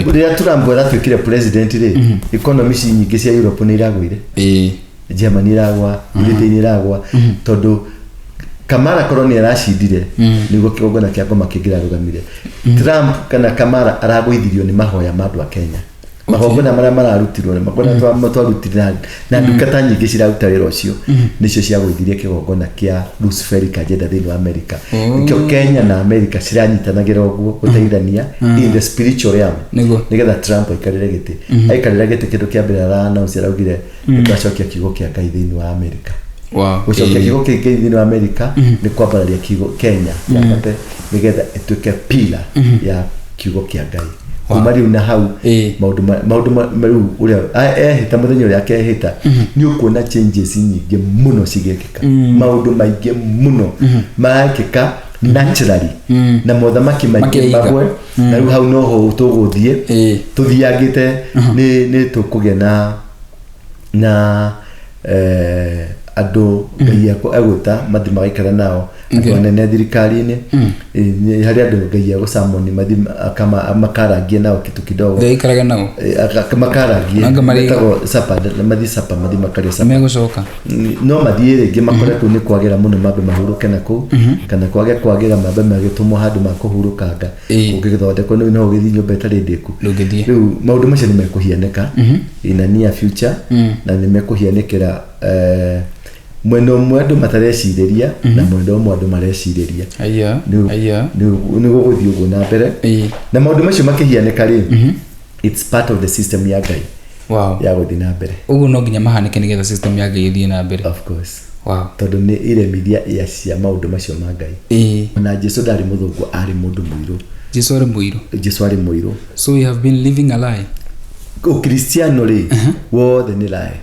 Rĩrĩa Trump aratuĩkire president rĩ, economy ci nyingĩ cia Europe nĩ iragũire. Germany iragwa, Britain iragwa, tondũ Kamara korwo nĩ aracindire nĩguo kĩgongona kĩa ngoma kĩngĩrarũgamire. Trump kana Kamara aragũithirio nĩ mahoya ma andũ a Kenya, magongona marĩa mararutirwo na magongona twarutire na ndungata nyingĩ ciraruta wĩra ũcio nĩcio ciagũithirie kĩgongona kĩa Luciferic agenda thĩinĩ wa America. Nĩkĩo Kenya na America ciranyitanagĩra ũguo gũteithania in the spiritual realm nĩgetha Trump aikarĩre gĩtĩ. Aikarĩra gĩtĩ, kĩndũ kĩa mbere ara announce, araugire nĩtwacokia kiugo kĩa Ngai thĩinĩ wa America. Gũcokia kiugo kĩa Ngai thĩinĩ wa America nĩ kwambararia kiugo Kenya yambate nĩgetha ĩtuĩke pillar ya kiugo kĩa Ngai kuma rĩu na hau. Maũndũ rĩu ũrĩa ehĩta, mũthenya ũrĩa akehĩta, nĩ ũkuona changes nyingĩ mũno cigĩkĩka, maũndũ maingĩ mũno marekĩka naturally na mothamaki maingĩ Makeiga. magwe. Na rĩu hau noho tũgũthiĩ tũthiangĩte nĩ tũkũgĩa na andũ Ngai egwĩta mathi magaikara nao, andũ anene thirikari-inĩ. Harĩ andũ Ngai egũcamoni mathi makarangie nao kitu kidogo. Theikarage nao. Makarangie. Anga Metagwo sapa, mathi sapa, mathi makarĩa sapa. Megũcoka. No mathiĩ rĩngĩ makore kũu nĩ kwagĩra mũno, mambe mahurũke na kũu, kana kwage kwagĩra mambe magĩtũmwo handũ ma kũhurũkanga kũngĩgĩthondekwo. Rĩu no ũgĩthiĩ nyũmba ĩtarĩ ndĩku. Ndũngĩthiĩ. Rĩu maũndũ macio nĩ mekũhianĩka in a near future, na nĩ mekũhianĩkĩra mwena ũmwe andũ matarecirĩria na mwena ũmwe andũ marecirĩria. Aya. Aya. Nĩ gũgũthiĩ ũguo na mbere. Na maũndũ macio makĩhianĩka rĩ, it's part of the system ya Ngai ya gũthiĩ na mbere. Ũguo no nginya mahanĩke nĩgetha system ya Ngai ĩthiĩ na mbere. Of course. Tondũ nĩ iremithia ya cia maũndũ macio ma Ngai. Na Jesu ndarĩ mũthũngũ, arĩ mũndũ mũirũ. Jesu arĩ mũirũ. Jesu arĩ mũirũ. So we have been living a lie. Ũkristiano rĩ wothe nĩ lie.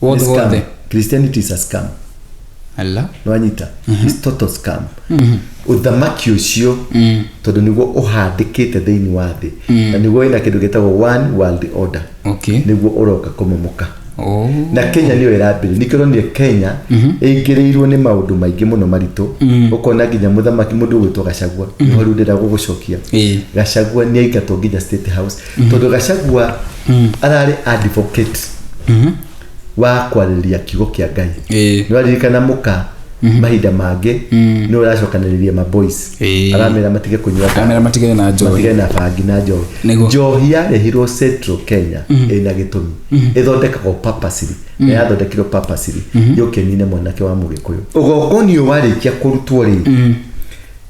Wothe. Nĩ scam. Wothe. Christianity is a scam. Ala. Nĩwanyita? It's total scam. Ũthamaki ũcio, tondũ nĩguo ũhandĩkĩte thĩinĩ wa thĩ na nĩguo wĩna kĩndũ gĩtagwo one world order, nĩguo ũroka kũmomoka. Na Kenya nĩyo ĩrambĩrĩria. Nĩkĩo ũronire Kenya ĩingĩrĩirwo nĩ maũndũ maingĩ mũno maritũ, ũkona nginya mũthamaki, mũndũ ũgwĩtwo Gachagua, nĩho rĩu ndĩrenda gũgũcokia. Gachagua nĩ aingatwo nginya State House, tondũ Gachagua ararĩ advocate wa kwarĩrĩria kiugo kĩa Ngai. Nĩ waririkana mũka mahinda mangĩ nĩ ũracokanĩrĩria maboys, aramera matige kũnyua ndawa. Amera matigane na njohi. Matigane na bangi na njohi. Njohi yarehirwo Central Kenya ĩna gĩtũmi, ĩthondekagwo purposely, na yathondekirwo purposely yũke nine mwanake wa Mũgĩkũyũ. Ũgongoni ũyũ warĩkia kũrutwo rĩ,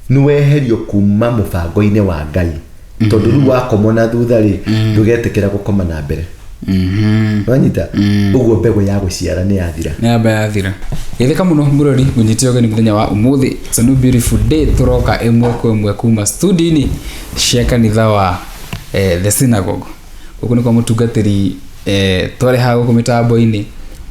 nĩ weherio kuma mũbango-inĩ wa Ngai, tondũ rĩu wakomwo na thutha rĩ, ndũgetĩkĩra gũkoma na mbere. Wanyita ũguo, mbegũ ya gũciara nĩ yathira. Nĩ yamba yathira. Geithĩka mũno mũrori, ngũnyite ũgeni mũthenya wa ũmũthĩ. It's a new beautiful day. Tũroka ĩmwe kwa ĩmwe kuma studio-inĩ cia kanitha wa The Synagogue. Gũkũ nĩ kwa mũtungatĩri twarĩ haha gũkũ mĩtambo-inĩ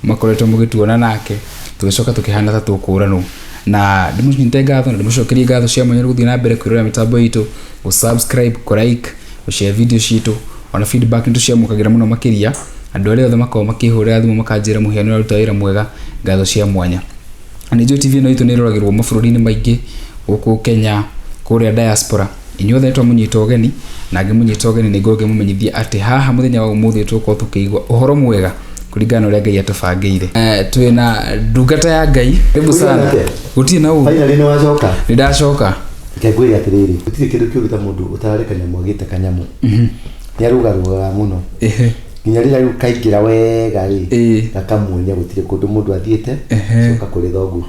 makoretwo mũgĩtuona nake, tũgĩcoka tũkĩhana ta tũkũranwo. Na ndĩmũnyite ngatho na ndĩmũcokerie ngatho cia mwanya nĩ gũthiĩ na mbere kwĩrorera mĩtambo itũ, gũ-subscribe, kũ-like, gũ-share video citũ. Ona feedback nĩ tũciamũkagĩra mũno makĩria. Andũ arĩa othe makoragwo makĩhũrĩra thimũ makanjĩra mũhiano ũraruta wĩra mwega, ngatho cia mwanya. Na nĩ njũĩ TV ĩno itũ nĩ ĩroragĩrwo mabũrũri-inĩ maingĩ gũkũ Kenya, kũrĩa diaspora. Inyuothe nĩ twamũnyita ũgeni, na ngĩmũnyita ũgeni nĩ ngorwo ngĩmũmenyithia atĩ haha mũthenya wa ũmũthĩ tũgũkorwo tũkĩigua ũhoro mwega kũringana na ũrĩa Ngai atũbangĩire. Twĩna ndungata ya Ngai, karibu sana. Gũtirĩ na ũru. Finally nĩ wacoka. Nĩ ndacoka. Reke ngwĩre atĩrĩrĩ, gũtirĩ kĩndũ kĩũru ta mũndũ ũtararĩ kanyamũ agĩte kanyamũ. Nĩ arũgarũgaga mũno nginya rĩrĩa rĩu kaingĩra wega rĩ, gakamuonia gũtirĩ kũndũ mũndũ athiĩte. Coka kũrĩ thoguo.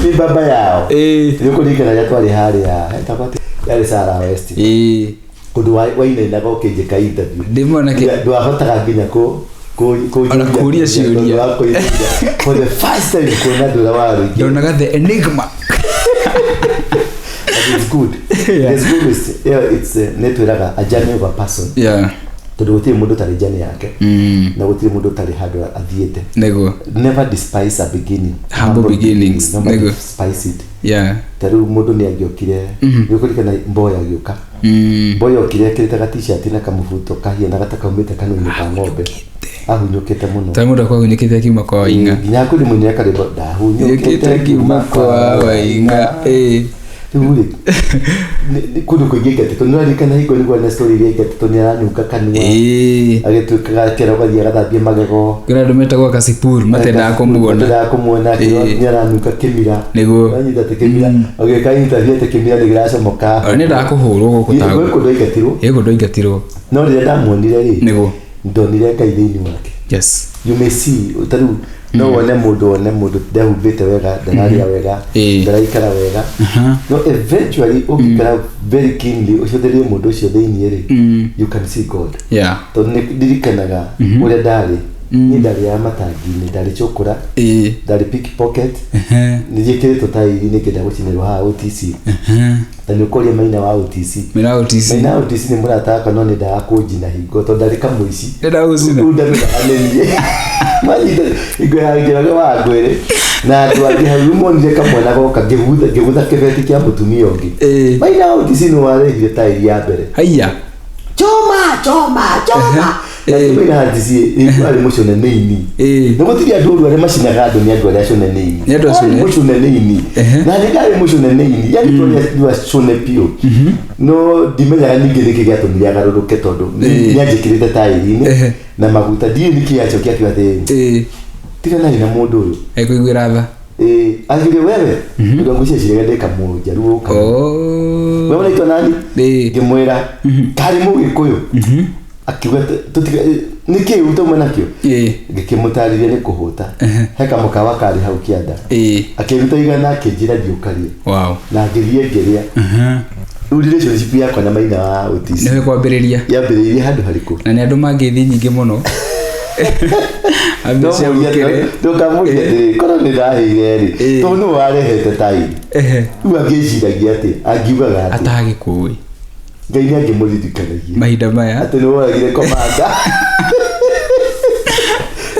Nĩ baba yao. Nĩ ũkũririkana rĩrĩa twarĩ harĩa hetagwo atĩa? Yarĩ Sara West, kũndũ wainainaga ũkĩnjĩka interview. Ndĩ mwanake. Ndwahotaga nginya Ona kũũria ciũria. Tondũ wa kũinainia. For the first time kuona andũ ũrĩa warũingĩ. Ndonaga the enigma. But it's good. It's good. Yeah, it's nĩ twĩraga a journey of a person, tondũ gũtirĩ mũndũ ũtarĩ journey yake na gũtirĩ mũndũ ũtarĩ handũ athiĩte. Never despise a beginning. Humble beginnings. Never despise it. Ta rĩu mũndũ nĩ angĩokire, nĩ ũkũririkana Mboya agĩũka? Mboya okire ekĩrĩte ga t-shirt na kamũbuto kahianaga ta kaumĩte kanua-inĩ ka ng'ombe, ahunyũkĩte mũno. Ta mũndũ akwahunyũkĩte akiuma kwa Waing'a. Nginya kũrĩ mũinĩ karĩmbo ndahunyũkĩte Nyũkĩte ngiuma kwa Waing'a. Rĩu Rĩu rĩ, kũndũ kũingĩ aingatĩtwo. Nĩ ũraririkana hingo nĩguo na story iria aingatĩtwo nĩ aranunga kanua, agĩtuĩkaga akĩrwo agathiĩ agathambie magego. Kwĩna andũ metagwo Kasipul matendaga kũmuona. Matendaga kũmuona, akĩrwo nĩ aranunga kĩmira. Wanyita atĩ kĩmira, agĩka interview atĩ kĩmira nĩ kĩracomoka. Ona nĩendaga kũhũrwo gũkũ Gwĩ taũni. kũndũ aingatirwo. Ĩ kũndũ aingatirwo. No rĩrĩa ndamuonire rĩ, ndonire Ngai thĩinĩ wake. You may see, ta rĩu no wone mũndũ, wone mũndũ ndehumbĩte wega, ndararĩa wega, ndaraikara wega, no eventually ũngĩikara very keenly ũcũthĩrĩrie mũndũ ũcio thĩinĩ rĩ, you can see God. Tondũ nĩ ndirikanaga ũrĩa ndarĩ niĩ, ndarĩaga matangi-inĩ, ndarĩ cũkũra, ndarĩ pickpocket, nĩnjĩkĩrĩtwo tairi-inĩ ngĩenda gũcinĩrwo haha OTC. Na nĩ ũkũria Maina wa OTC. Mĩna OTC. Maina wa OTC nĩ mũrata wakwa, no nĩendaga kũnjina hingo tondũ ndarĩ kamũici. Nĩendaga gũcina. Rĩu ndamenyaga nĩ niĩ manyita hingo ya Njoroge wa Ngwĩrĩ na andũ angĩ hau. Rĩu monire kamwana goka ngĩgutha ngĩgutha kĩbeti kĩa mũtumia ũngĩ. Maina wa OTC nĩ warehire tairi ya mbere. Haiya. Choma choma choma. Maina wa OTC arĩ mũcune nĩ ini. Nĩ gũtirĩ andũ oru arĩa macinaga andũ, nĩ andũ arĩa acune nĩ ini. Nĩ andũ acune. Arĩ mũcune nĩ ini. Na nĩ ndarĩ mũcune nĩ ini, yani tondũ nĩ acune biũ, no ndimenyaga ningĩ nĩkĩ gĩatũmire agarũrũke, tondũ nĩ anjĩkĩrĩte taĩri-inĩ na maguta. Ndiũĩ nĩkĩ yacokia akiuga atĩrĩrĩ, tiganai na mũndũ ũyũ. Ekũiguĩra tha. Agire wewe tondũ ngwĩciria cirega ndĩ kamũnjaruo kana wewe unaitwa nani? Ngĩmwĩra karĩ mũgĩkũyũ. Akiuga tũtiga nĩkĩ utauma nakĩo. Ngĩkĩmũtarĩria nĩ kũhũta. He kamũkawa karĩ hau kĩanda. Akĩruta 100, akĩnjĩra ndiũkarie. Na ngĩthiĩ ngĩrĩa. Rĩu relationship yakwa na Maina wa OTC Nĩwe kwambĩrĩria. yambĩrĩirie handũ harĩkũ? Na nĩ andũ mangĩthi nyingĩ mũno. Ambia cia gũkĩre. Ndũkamũria atĩrĩ, korwo nĩ ndahĩire rĩ, tondũ nĩwe warehete tairi. Rĩu angĩciragia atĩ angiugaga atĩ Atagĩkũĩ. Ngai nĩ angĩmũririkanagia Mahinda maya. Atĩ nĩ woragire komanda.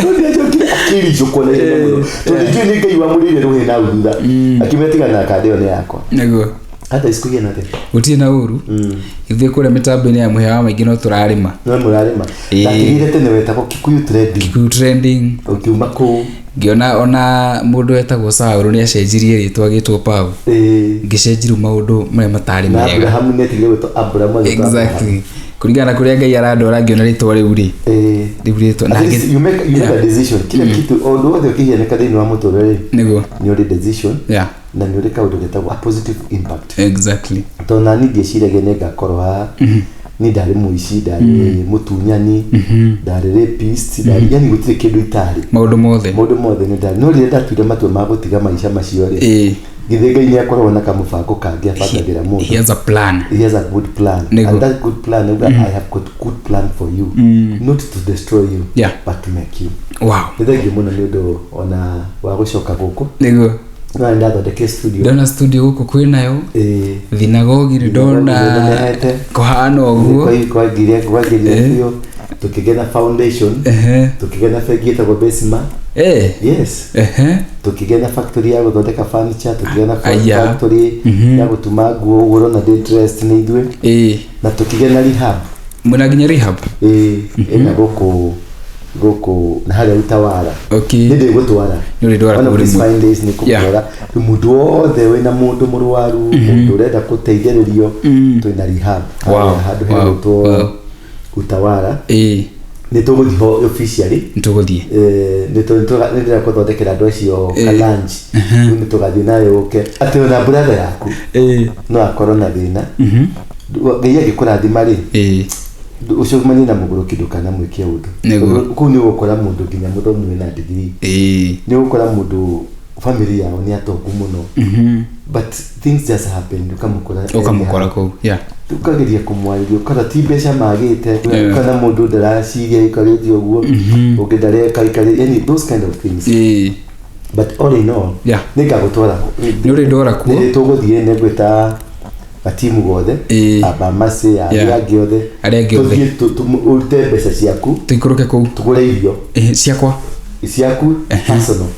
No nĩacokire akĩricũkwo na ihenya mũno, tondũ ndiũĩ nĩ Ngai wamũrĩire rũhĩ na thutha, akĩmetigana na kanda ĩyo nĩ yakwa. Hata siku hiyo nate. Gũtirĩ na ũru. Ithuĩ kũrĩa mĩtambo-inĩ ya mũhĩa wa maingĩ no tũrarĩma. No mũrarĩma. Ndakĩgĩire tene wetagwo Kikuyu Trending. Kikuyu Trending. Ũkiuma kũu. Ngĩona ona mũndũ wetagwo Saũlũ nĩ acenjirie rĩtwa agĩtwo Paul. Ngĩcenji rĩu maũndũ marĩa matarĩ Na mega. Abrahamu nĩatigire gwĩtwo Abrahamu agĩtwo Abraham. Exactly. Kũringana na kũrĩa Ngai arandwara, ngĩona rĩtwa rĩu rĩ, rĩu rĩtwa na At least you make a decision. Kila kitu, ũndũ wothe ũkĩhianĩka thĩinĩ wa mũtũrĩre rĩ, nĩ ũrĩ decision na nĩ ũrĩ kaũndũ getagwo a positive impact. Tondũ nani ndieciragia nĩ ngakorwo haha. Niĩ ndarĩ mũici, ndarĩ mũtunyani, ndarĩ rapist, ndarĩ, yani gũtirĩ kĩndũ itarĩ. Maũndũ mothe. Maũndũ mothe nĩ ndarĩ, no rĩrĩa ndatuire matua ma gũtiga maica macio rĩ, githĩ Ngai nĩ akoragwo na kamũbango kangĩ abangagĩra mũndũ? He has a plan. He has a good plan. And that good plan, I have got good plan for you, not to destroy you, but to make you. Nĩ thengiũ mũno nĩ ũndũ ona wa gũcoka gũkũ. No nĩ ndathondekire studio. Ndona studio gũkũ kwĩnayo. Thinagogi nĩ ndona. Nĩnenehete. Kũhana ũguo. Kwangĩrire biũ, tũkĩgĩa na foundation, tũkĩgĩa na bengi ĩtagwo Besima. Yes. Tũkĩgĩa na factory ya gũthondeka furniture, tũkĩgĩa na Aya. factory ya gũtuma nguo, ũguo ũrona ndĩ dressed nĩ ithuĩ. Na tũkĩgĩa na rehab. Mwĩna nginya rehab? Ĩĩ, ĩna gũkũ gũkũ na harĩa Utawala. Nĩ ndĩgũtwara. Nĩ ũrĩndwara One of kũu these rĩmwe. fine days nĩ kũmwĩra rĩu mũndũ wothe wĩna mũndũ mũrwaru, mũndũ ũrenda gũteithĩrĩrio, twĩna rehab harĩa handũ hegwĩtwo Utawala. Nĩ tũgũthiĩ ho officially. Nĩ tũgũthiĩ. Nĩ ndĩrenda gũthondekera andũ acio ka lunch. Rĩu nĩ tũgathiĩ nawe ũke atĩ ona brother yaku no akorwo na thĩna. Ngai angĩkũrathima rĩ, ũcemanie na mũgũrũki, ndũkanamwĩke ũndũ. Tondũ kũu nĩ ũgũkora mũndũ nginya mũthomi wĩna degree, nĩ ũgũkora mũndũ family yao nĩ atongu mũno, but things just happen, ũkamũkora. Ũkamũkora kũu, yeah. Ũkageria kũmwarĩria, ũkora ti mbeca magĩte, kana mũndũ ndaraciria aikarĩte ũguo, ũngĩ ndareka aikarĩte, yani those kind of things. But all in all, nĩ ngagũtwara. Nĩ ũrĩndwara kuo. Nĩ tũgũthiĩ, nĩ ngwĩta gatimu gothe, abamasi arĩa angĩ othe. Arĩa angĩ othe. Tũthiĩ ũrute mbeca ciaku. Tũikũrũke kũu. Tũgũre irio. Ciakwa. Ciaku personal.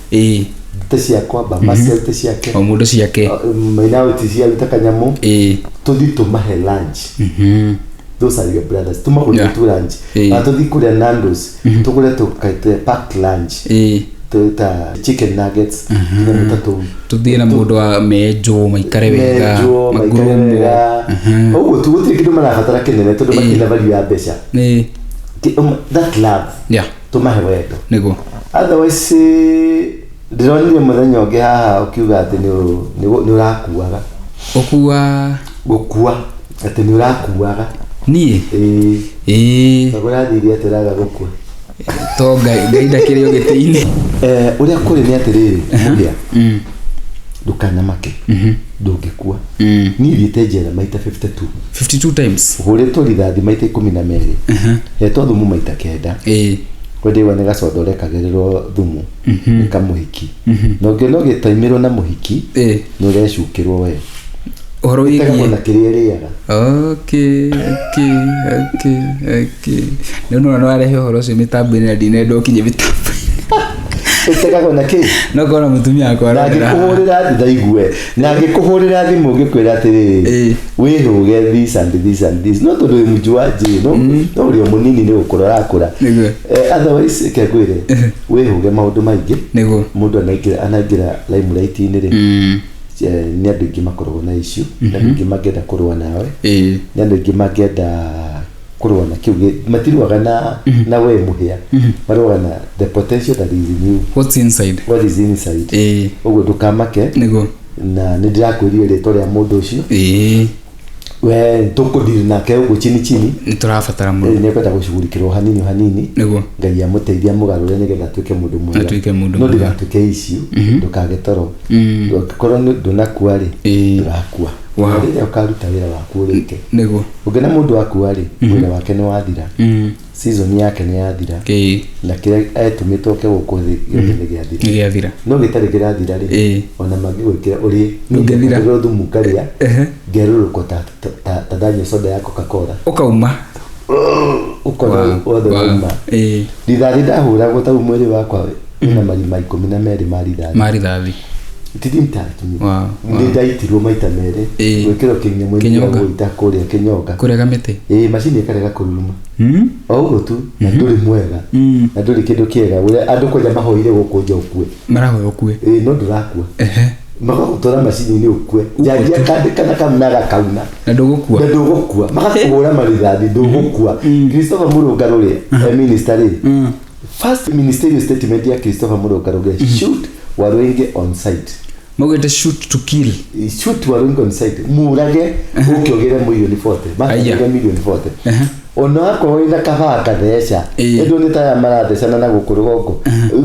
Ndute ciakwa, bamasi arute ciake. O mũndũ ciake. Minority ciaruta kanyamũ. Tũthiĩ tũmahe lunch. Those are your brothers, tũmagũrĩre tu lunch. Na tũthiĩ kũrĩa Nandos, tũgũre tũkaite packed lunch. Ta chicken nuggets, tũnyamũ ta tũu. Tuthiĩ na mũndũ wa menjwo maikare wega. Menjwo maikare Magurumo. wega ũguo tu, gũtirĩ kĩndũ marabatara kĩnene tondũ matirĩ na value ya mbeca. Ĩĩ. That love, tũmahe wendo. Otherwise ndĩronire mũthenya ũngĩ haha ũkiuga atĩ nĩ ũrakuaga. Ũkua? Gũkua, atĩ nĩ ũrakuaga. Niĩ? Ĩĩ. Ĩĩ. Ũrathirie atĩ ũraga gũkua. To Ngai, Ngai ndakĩrĩ o gĩtĩ-inĩ. Ũrĩa kũrĩ nĩ atĩrĩrĩ, mũhĩa, ndũkanamake, ndũngĩkua. Niĩ thiĩte njera maita 52. 52 times? Hũrĩtwo rithathi maita 12, hetwo thumu maita 9. Kwendĩwa nĩ gacondo rekagĩrĩrwo thumu nĩ kamũhiki, na ũngĩona ũgĩtaimirwo na mũhiki, nĩ ũrecukĩrwo we. Ũhoro ĩtegagwo wĩgiĩ na kĩrĩa ĩrĩaga. Okay, nĩ nona no arehe ũhoro ũcio mĩtambo-inĩ na ndinenda ũkinye mĩtambo-inĩ. Ĩtegagwo na kĩ? No korwo mũtumia wakwa Na arorera. angĩkũhũrĩra, ndaigue, na angĩkũhũrĩra thimũ ngĩkwĩra atĩrĩrĩ, wĩhũge this and this and this, no tondũ wĩ mjuaji, no ũrĩ o mũnini, nĩ gũkũra ũrakũra. Otherwise reke ngwĩre, wĩhũge maũndũ maingĩ. Mũndũ anaingĩra limelight-inĩ rĩ, nĩ andũ aingĩ makoragwo na issue, nĩ andũ aingĩ mangĩenda kũrũa nawe, nĩ andũ aingĩ mangĩenda kũrũa na kĩu matiruaga na we mũhĩa, marũaga na the potential that is in you. What's inside. What is inside. Ũguo ndũkamake. Na nĩ ndĩrakwĩrire rĩtwa rĩa mũndũ ũcio. We tũkũdeal nake ũguo chini chini. Nĩ tũrabatara mũno. Nĩ ekwenda gũcugurikĩrwo hanini hanini. Ngai amũteithia mũgarũre nĩgetha atuĩke mũndũ mwega. Atuĩke mũndũ No mwega. ndĩgatuĩke issue, ndũkage toro. Angĩkorwo ndũnakua rĩ, ndũrakua. Na rĩrĩa ũkaruta wĩra waku ũrĩke, ũngĩona mũndũ akua rĩ, wĩra wake nĩ wathira, season yake nĩ yathira, na kĩrĩa etũmĩtwo ke gũkũ thĩ gĩothe nĩ gĩathira. Nĩ gĩathira. No gĩtarĩ kĩrathira rĩ, ona mangĩgwĩkĩra ũrĩe, Ndũngĩthira. Ndũngĩthira thumu karĩa ngerũrũko ta ndanyua soda ya Coca-Cola. Ũkauma. Ũkona wothe wauma. Rithathi ndahũragwo tau mwĩrĩ wakwa wĩna marima 12 ma rithathi. Ma rithathi. It didn't touch me. Nĩ ndaitirwo maita merĩ, gwĩkĩrwo kĩnyamũ Kĩnyonga. gũita kũrĩa kĩnyonga. Kũrĩa kamĩtĩ. Ĩĩ, macini ĩkarega kũruruma o ũguo tu, na ndũrĩ mwega, na ndũrĩ kĩndũ kĩega ũrĩa andũ kwanja mahoire gũkũ nja ũkue. Marahoya ũkue. Ĩĩ, no ndũrakua. Magagũtwara macini-inĩ ũkue, njanji akandĩka na kamuna gakauna. Na ndũgũkua. Na ndũgũkua, magakũhũra marithathi, ndũgũkua. Christopher Mũrũngarũ rĩ, minister rĩ, first ministerial statement ya Christopher Mũrũngarũ rĩ, "Shoot Waruinge on sight." Maugĩte shoot to kill. Shoot Waruinge on sight, mũrage ũkĩogere milioni 40. Aya. Makĩogere milioni 40, ona akorwo wĩna kabaa katheca. Ĩndũ nĩ taya marathecana na gũkũ rũgongo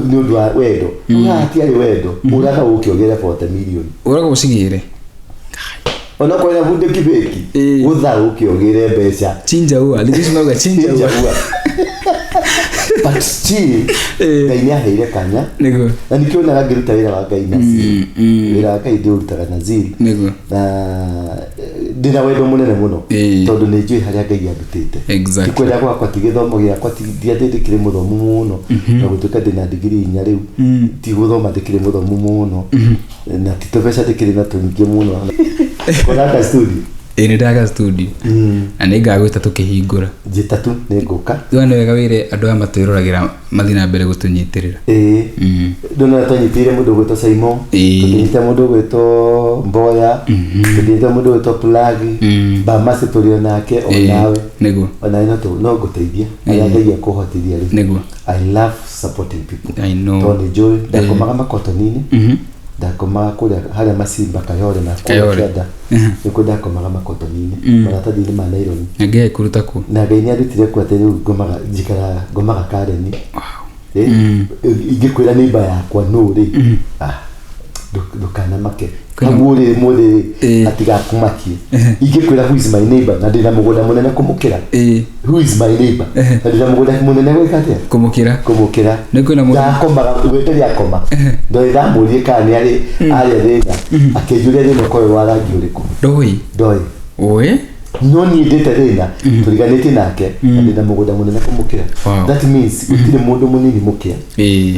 nĩ ũndũ wa wendo. Haha hatiarĩ wendo, ũraga ũkĩogere 40 milioni. Ũraga ũcigĩre. Ona korwo na bunde kibeki, gũtha ũkĩogere mbeca. Chinja ua, thikũ ici mauga chinja ua. Chinja ua. But still, Ngai nĩ aheire kanya, na nĩkĩo onaga ngĩruta wĩra wa Ngai na zeal. Wĩra wa Ngai ndĩũrutaga na zeal, na ndĩna wendo mũnene mũno, tondũ nĩ njũĩ harĩa Ngai andutĩte. Ti kwenda gwakwa, ti gĩthomo gĩakwa, ti ndiatĩ ndĩkĩrĩ mũthomu mũno, na gũtuĩka ndĩna ndigiri 4 rĩu, ti gũthoma ndĩkĩrĩ mũthomu mũno, na ti tũbeca ndĩkĩrĩ na tũingĩ mũno kũraka studio. Ĩĩ, nĩ ndaka studio na nĩ ngagwĩta tũkĩhingũra. Njĩta tu, nĩ ngũka. Tiga nĩ wega wĩre andũ aya matwĩroragĩra mathiĩ na mbere gũtũnyitĩrĩra. Ĩĩ, ndona twanyitĩire mũndũ ũgwĩtwo Simon, tũkĩnyita mũndũ ũgwĩtwo Mboya, tũkĩnyita mũndũ ũgwĩtwo Plug Bamasi, tũrĩ o nake o nawe. Ona no ngũteithia arĩa Ngai akũhotithia rĩ. I love supporting people, I know. tondũ nĩ njũĩ ndakomaga makotoni-inĩ, ndakomaga kũrĩa harĩa Masimba Kayole na kũrĩa Kayole. kĩanda, nĩkuo ndakomaga makotoni-inĩ, maratathi-inĩ ma nylon. Na Ngai kũruta kuo. Na Ngai nĩ andutire kuo atĩ rĩu ngomaga, njikaraga ngomaga Karen. Ingĩkwĩra neighbor yakwa nũ rĩ, ah, ndũkanamake. Hau ũrĩ mũthĩ rĩ, atigakumakie. Ingĩkwĩra who is my neighbor na ndĩna mũgũnda mũnene kũmũkĩra, who is my neighbor na ndĩna mũgũnda mũnene gwĩka atĩa? Kũmũkĩra. Kũmũkĩra. Nĩ kwĩna mũndũ. Ndakomaga gwĩtĩria akoma, ndoĩ ndamũrie kana nĩ arĩ arĩa thĩna, akĩnjũria thĩna ũkorwo wa rangi ũrĩkũ. Ndoĩ. Ndoĩ. Ũĩ. No niĩ ndĩte thĩna tũriganĩtie nake na ndĩna mũgũnda mũnene kũmũkĩra. That means gũtirĩ mũndũ mũnini mũkĩa.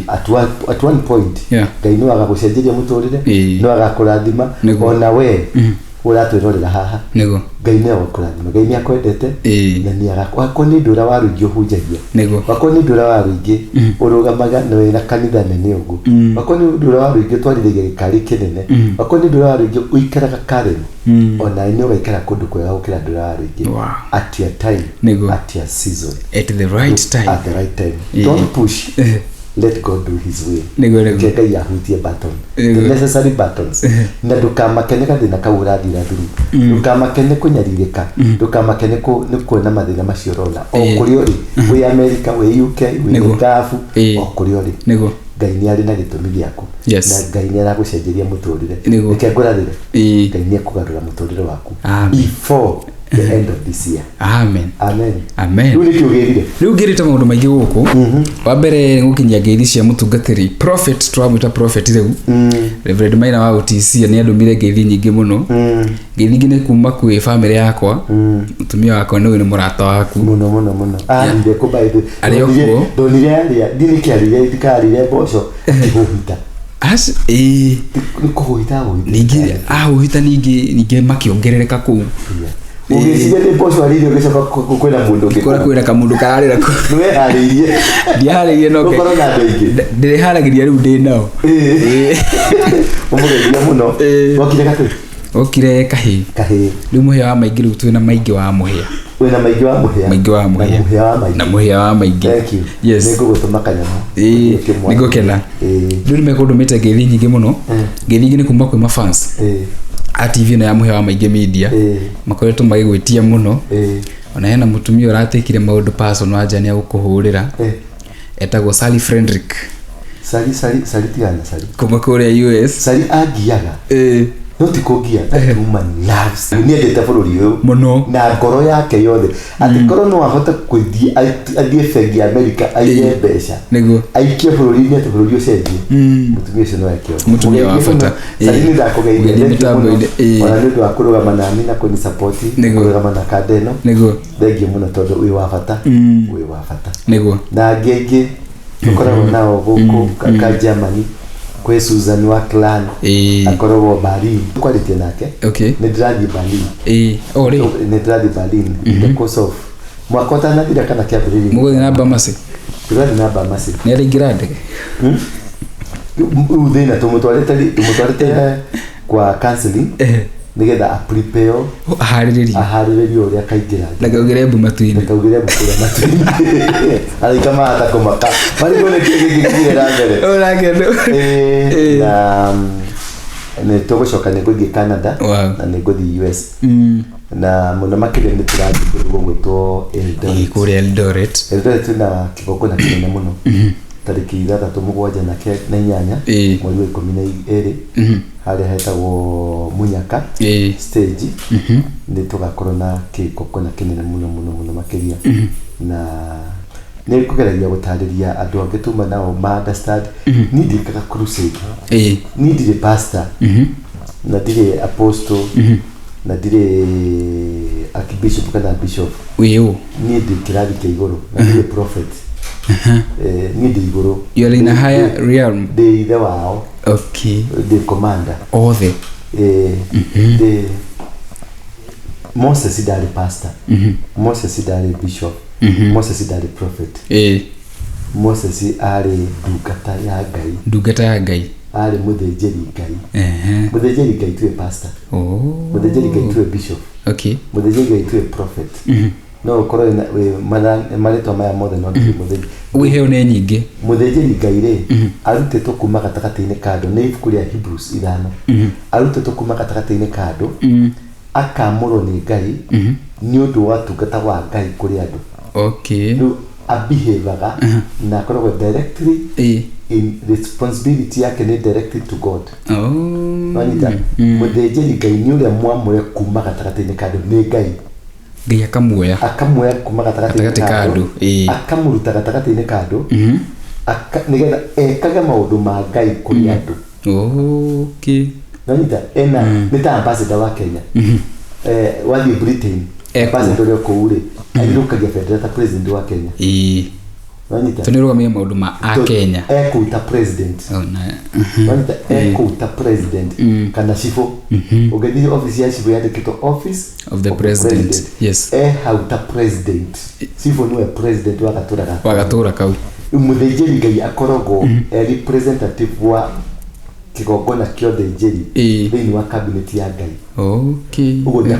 At one point, Ngai no agagũcenjeria mũtũrĩre, no agakũrathima. Ona we Ũratwĩrorera haha, Nĩguo. Ngai nĩ agũkũrathima, Ngai nĩ akwendete. Na nĩ wakorwo nĩ ndũra wa rũingĩ ũhunjagia, wakorwo nĩ ndũra wa rũingĩ ũrũgamaga na wĩna kanitha nene ũguo, wakorwo nĩ ndũra wa rũingĩ ũtwarithagia gĩkari kĩnene, wakorwo nĩ ndũra wa rũingĩ ũikaraga Karen, ona nĩ ũgaikara kũndũ kwega gũkĩra ndũra wa rũingĩ. At your time, at your season, at the right time. At the right time. Don't push, let God do his way. Nĩguo. Reke Ngai ahutie button, the necessary buttons, na ndũkamake nĩ gathĩna kau ũrathira through, ndũkamake nĩ kũnyarirĩka, ndũkamake nĩ kuona mathĩna macio ũrona o kũrĩa ũrĩ, wĩ America, wĩ UK, wĩ Gulf, o kũrĩa ũrĩ. Ngai nĩ arĩ na gĩtũmi gĩaku. Na Ngai nĩ aragũcenjeria mũtũrĩre. Reke ngũrathĩre, Ngai nĩ ekũgarũra mũtũrĩre waku Amen. before the end of this year. Amen. Amen. Amen. Rĩu nĩkĩ ũgĩrire? Rĩu ngĩrĩte maũndũ maingĩ gũkũ. Wa mbere nĩ gũkinyia ngeithi cia mũtungatĩri prophet, tũramwĩta prophet rĩu, Reverend Maina wa OTC, nĩ andũmire ngeithi nyingĩ mũno. Ngeithi ingĩ nĩ kuma kwĩ famĩlĩ yakwa, mũtumia wakwa nĩwe nĩ mũrata waku. Muno muno muno. Arire kũ, by the Arĩ o kuo. Ndonire arĩa ndini kĩarire ndikarire mboco akĩhũhita. Ĩĩ. Nĩ kũhũhita ahũhita. Ningĩ ahũhita, ningĩ makĩongerereka kũu. Ũgĩciria nĩ mboco arĩire, ũgĩcoka kwĩna mũndũ ũngĩ. Kũrĩa kwĩna kamũndũ kararĩra kũu. Nĩ weharĩirie. Ndiaharĩirie no Ũkorwo na andũ aingĩ. Ndĩrĩharagĩria rĩu ndĩ nao. Ĩĩ. Ũmũgeithia mũno. Wokire gatũ? Okire kahĩĩ. Kahĩĩ. Rĩu mũhĩa wa maingĩ, rĩu twĩna maingĩ wa mũhĩa. Wĩna maingĩ wa mũhĩa. Maingĩ wa Na mũhĩa. mũhĩa wa maingĩ. Na mũhĩa wa maingĩ. Thank you. Yes. Nĩ ngũgũtũma kanyamũ. Ĩĩ, Ũkĩmwa. nĩngũkena. Rĩu nĩmekũndũmĩte ngeithi nyingĩ mũno. Ngeithi ingĩ nĩ kuma kwĩ mafans a TV ĩno ya mũhĩa wa maingĩ media. Makoretwo magĩgwĩtia mũno. Ona hena mũtumia ũratekire maũndũ personal anja nĩ agũkũhũrĩra. Etagwo Sally Frederick. Sari, Sari, Sari, tigana na Sari. Kuma kũrĩa US. Sari angiaga. No ti kũngia, that woman loves nĩ endete bũrũri ũyũ Mũno. Na ngoro yake yothe, atĩ korwo no ahote gũthiĩ athiĩ bengi ya America aiye mbeca, aikie bũrũri-inĩ atĩ bũrũri ũcenjie, mũtumia ũcio no eke ũguo. Mũtumia wa Mũgeithie bata. mũno. Sari, nĩ ndakũgeithia. Mũgeithie Thank you mũno. mĩtambo-inĩ. Ona nĩ ũndũ wa kũrũgama nani na kũni support, kũrũgama na kanda ĩno. Thengiũ mũno tondũ wĩ wa bata, wĩ wa bata. Na angĩ aingĩ tũkoragwo nao gũkũ ka Germany, kwĩ Susan wa clan, akoragwo Berlin, twarĩtie nake. Nĩ ndĩrathiĩ Berlin. Ĩĩ, o rĩ. Nĩ ndĩrathiĩ Berlin in the course of mwaka ũtanathira kana kĩambĩrĩria. Mũgũthiĩ na Bamasi? Tũrathiĩ na Bamasi. Nĩ araingĩra ndege? Rĩu thĩna tũmũtwarĩte kwa counseling nĩgetha aprepare, Aharĩrĩrio. Aharĩrĩrio ũrĩa akaingĩra. Ndakaugĩre mbu matu-inĩ. Ndakaugĩre mbu kũrĩa matu-inĩ, araika mahata kũmaka marigwo nĩ kĩĩ gĩkĩ na mbere. Ũrakena. Na nĩ tũgũcoka, nĩ ngũthiĩ Canada na nĩ ngũthiĩ US, na mũno makĩria nĩ tũrathiĩ kũndũ gũgwĩtwo Eldoret. Kũrĩa Eldoret. Eldoret twĩna kĩgongona kĩnene mũno tarĩki 6, 7 na 8, mweri wa 12, harĩa hetagwo Munyaka stage. Nĩ tũgakorwo na kĩgongona kĩnene mũno mũno mũno makĩria, na nĩ kũgeragia gũtarĩria andũ angĩ tuma nao ma understand niĩ ndiĩkaga crusade. Niĩ ndirĩ pastor, na ndirĩ apostle, na ndirĩ archbishop kana bishop. Wĩ ũ? Niĩ ndĩ kĩrathi kĩa igũrũ na ndirĩ prophet. Niĩ ndĩ igũrũ. You are in a higher realm. Ndĩ ithe wao. Ndĩ commander. Othe. Ndĩ Moses ndarĩ pastor, Moses ndarĩ bishop, Moses ndarĩ prophet. Moses arĩ ndungata ya Ngai. Ndungata ya Ngai. Arĩ mũthĩnjĩri Ngai. Mũthĩnjĩri Ngai tiwe pastor. Mũthĩnjĩri Ngai tiwe bishop. Mũthĩnjĩri Ngai tiwe prophet. No ũkorwo wĩ marĩtwa maya mothe no ndũrĩ mũthĩnjĩri. Wĩheo nĩ nyingĩ. Mũthĩnjĩri Ngai rĩ, arutĩtwo kuma gatagatĩ-inĩ ka andũ, nĩ ibuku rĩa Hebrews 5, arutĩtwo kuma gatagatĩ-inĩ ka andũ, akamũrwo nĩ Ngai nĩ ũndũ wa ũtungata wa Ngai kũrĩ andũ. Rĩu abehavaga na akoragwo directly in responsibility yake nĩ directly to God. Wanyita? Mũthĩnjĩri Ngai nĩ ũrĩa mwamũre kuma gatagatĩ-inĩ ka andũ nĩ Ngai. Ngai akamuoya. Akamuoya kuma gatagatĩ-inĩ Gatagatĩ ka andũ, akamũruta gatagatĩ-inĩ ka andũ, nĩgetha ekage maũndũ ma Ngai kũrĩ andũ. Nanyita ena nĩ ta ambassador wa Kenya. Wathiĩ Britain, Ekuo. ambassador ũrĩa kũu rĩ, athiũrũrũkagia bendera ta president wa Kenya. Wanyita? Tondũ nĩũrũgamĩrĩire maũndũ ma akenya. Ekũu ta president. Oh, na Wanyita? Ekũu ta president kana cibũ. Ũngĩthiĩ office ya cibũ yandĩkĩtwo office Of the president. Yes. E hau ta president. Cibũ nĩwe president wa gatũra gaka. Wa gatũra kau. Mũthĩnjĩri Ngai akoragwo e representative wa kĩgongona kĩa ũthĩnjĩri thĩinĩ wa cabinet ya Ngai. Ũguo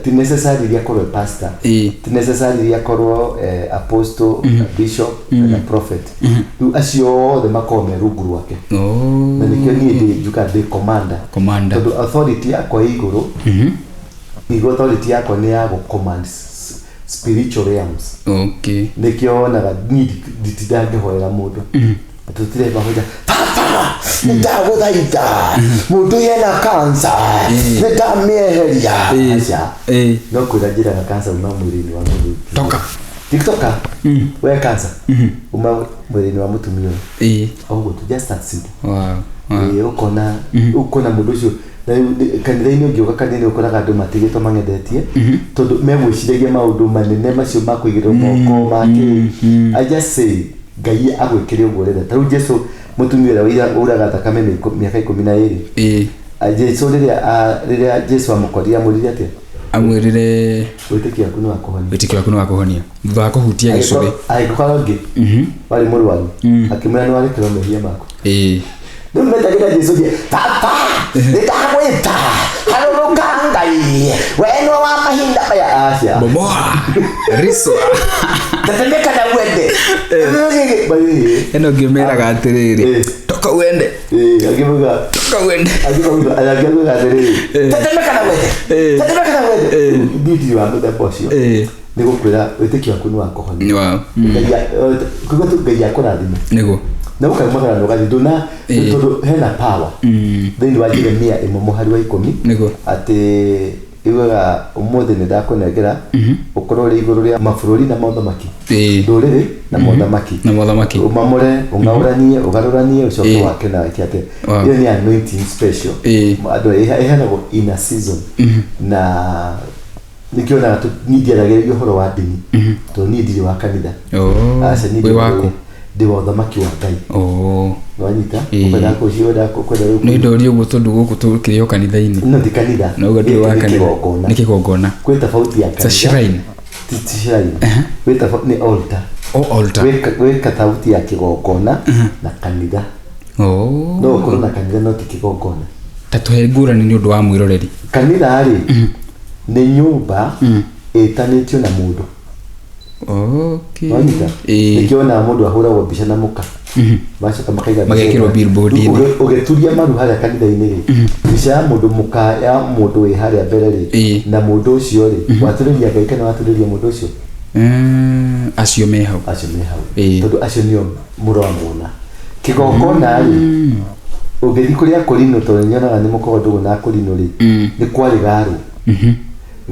ti necessarily akorwo e pastor, ti necessarily akorwo apostle, bishop kana prophet. Rĩu acio othe makoragwo me rungu rwake. Na nĩkĩo niĩ ndĩ njugaga ndĩ commander. Commander. Tondũ authority yakwa ĩ igũrũ. Nĩguo authority yakwa nĩ ya gũ command spiritual realms. Nĩkĩo wonaga niĩ nditindaga ngĩhoera mũndũ. Tũtirĩ mahoya, "Baba, nĩndagũthaitha, mũndũ ũyũ ena cancer, nĩndamĩeheria." Aca. No kwĩra njĩraga cancer, uma mwĩrĩ-inĩ wa mũndũ ũyũ. Toka. Tiktoka we cancer, uma mwĩrĩ-inĩ wa mũtumia ũyũ. Ũguo tu, just that simple. Ĩĩ, ũkona mũndũ ũcio na rĩu kanitha-inĩ, ũngĩũka kanitha-inĩ ũkoraga andũ matigĩtwo mang'endetie tondũ megwĩciragia maũndũ manene macio ma kũigĩrĩrwo moko makĩ. I just say Ngai agwĩkĩre ũguo ũrenda. Ta rĩu Jesu, mũtumia ũrĩa wauraga thakame mĩaka 12, Jesu rĩrĩa Jesu amũkorire amwĩrire atĩa? Amwĩrire, "Wĩtĩkio waku nĩ wakũhonia." "Wĩtĩkio waku nĩ wakũhonia," thutha wa kũhutia gĩcũrĩ. Agĩkora ũngĩ warĩ mũrwaru, akĩmwĩra, "Nĩ warekerwo mehia maku." Rĩu metagĩra Jesu thiĩ, "Baba, nĩndagwĩta, harũrũka Ngai, we nĩwe wa mahinda maya." Aca. Bomoa riswa. Tetemeka na uende. Ĩno ngĩmeraga atĩrĩrĩ, "Toka uende." Akivuga, "Toka uende." Akivuga atĩrĩrĩ, "Tetemeka na uende, tetemeka na uende." Niĩ ndirĩ wa mũthemba ũcio. Nĩ gũkwĩra wĩtĩkio waku nĩ wakũhonia. Kuga tu Ngai akũrathime. Nĩguo. Na ũkaumagara na ũgathiĩ ndũna tondũ hena power thĩinĩ wa Jeremia 1 mũhari wa 10 atĩ iugaga, "Ũmũthĩ nĩ ndakũnengera ũkorwo ũrĩ igũrũ rĩa mabũrũri na mothamaki, ndũrĩrĩ na mothamaki, Na mothamaki. Ũmamũre, ũng'aũranie, ũgarũranie, ũcoke wake na wĩke atĩ." Ĩyo nĩ anointing special. Andũ ĩheanagwo in a season, na nĩkĩonaga niĩ ndiaragĩrĩria ũhoro wa ndini tondũ niĩ ndirĩ wa kanitha. Aca, niĩ Wĩ waku? Ndĩ wa ũthamaki wa Ngai. Wanyita? Ũkwenda kũcio, ũkwenda kwenda rĩu. Nĩ ndoria ũguo tondũ gũkũ tũkĩrĩ o kanitha-inĩ. No ti kanitha. Na ũguo ndũrĩ wa Gĩkĩ nĩ kanitha. kĩgongona. Nĩ kĩgongona. Kwĩ tofauti ya It's a kanitha. shrine. Ti shrine. Gwĩ tofauti, nĩ altar. O altar. Gwĩ tofauti ya kĩgongona na kanitha. No ũkorwo na kanitha no ti kĩgongona. Ta tũhe ngũrani nĩ ũndũ wa mwĩroreri. Kanitha rĩ, nĩ nyũmba ĩtanĩtio na mũndũ. Wanyita? Nĩkĩo wonaga mũndũ ahũragwo mbica na mũka, magacoka makaiga mbica Magekĩrwo ĩno. billboard-inĩ. Ũgĩturia maru harĩa kanitha-inĩ rĩ, mbica ya mũndũ mũka ya mũndũ wĩ harĩa mbere rĩ, na mũndũ ũcio rĩ, waturĩria Ngai kana waturĩria mũndũ ũcio? Acio me hau. Acio me hau. Tondũ acio nĩo mũramona. Kĩgongona rĩ, ũngĩthiĩ kũrĩa Korino, tondũ nyonaga nĩ mũkoragwo ndũgũ na Korino rĩ, nĩ kwarĩ garũ.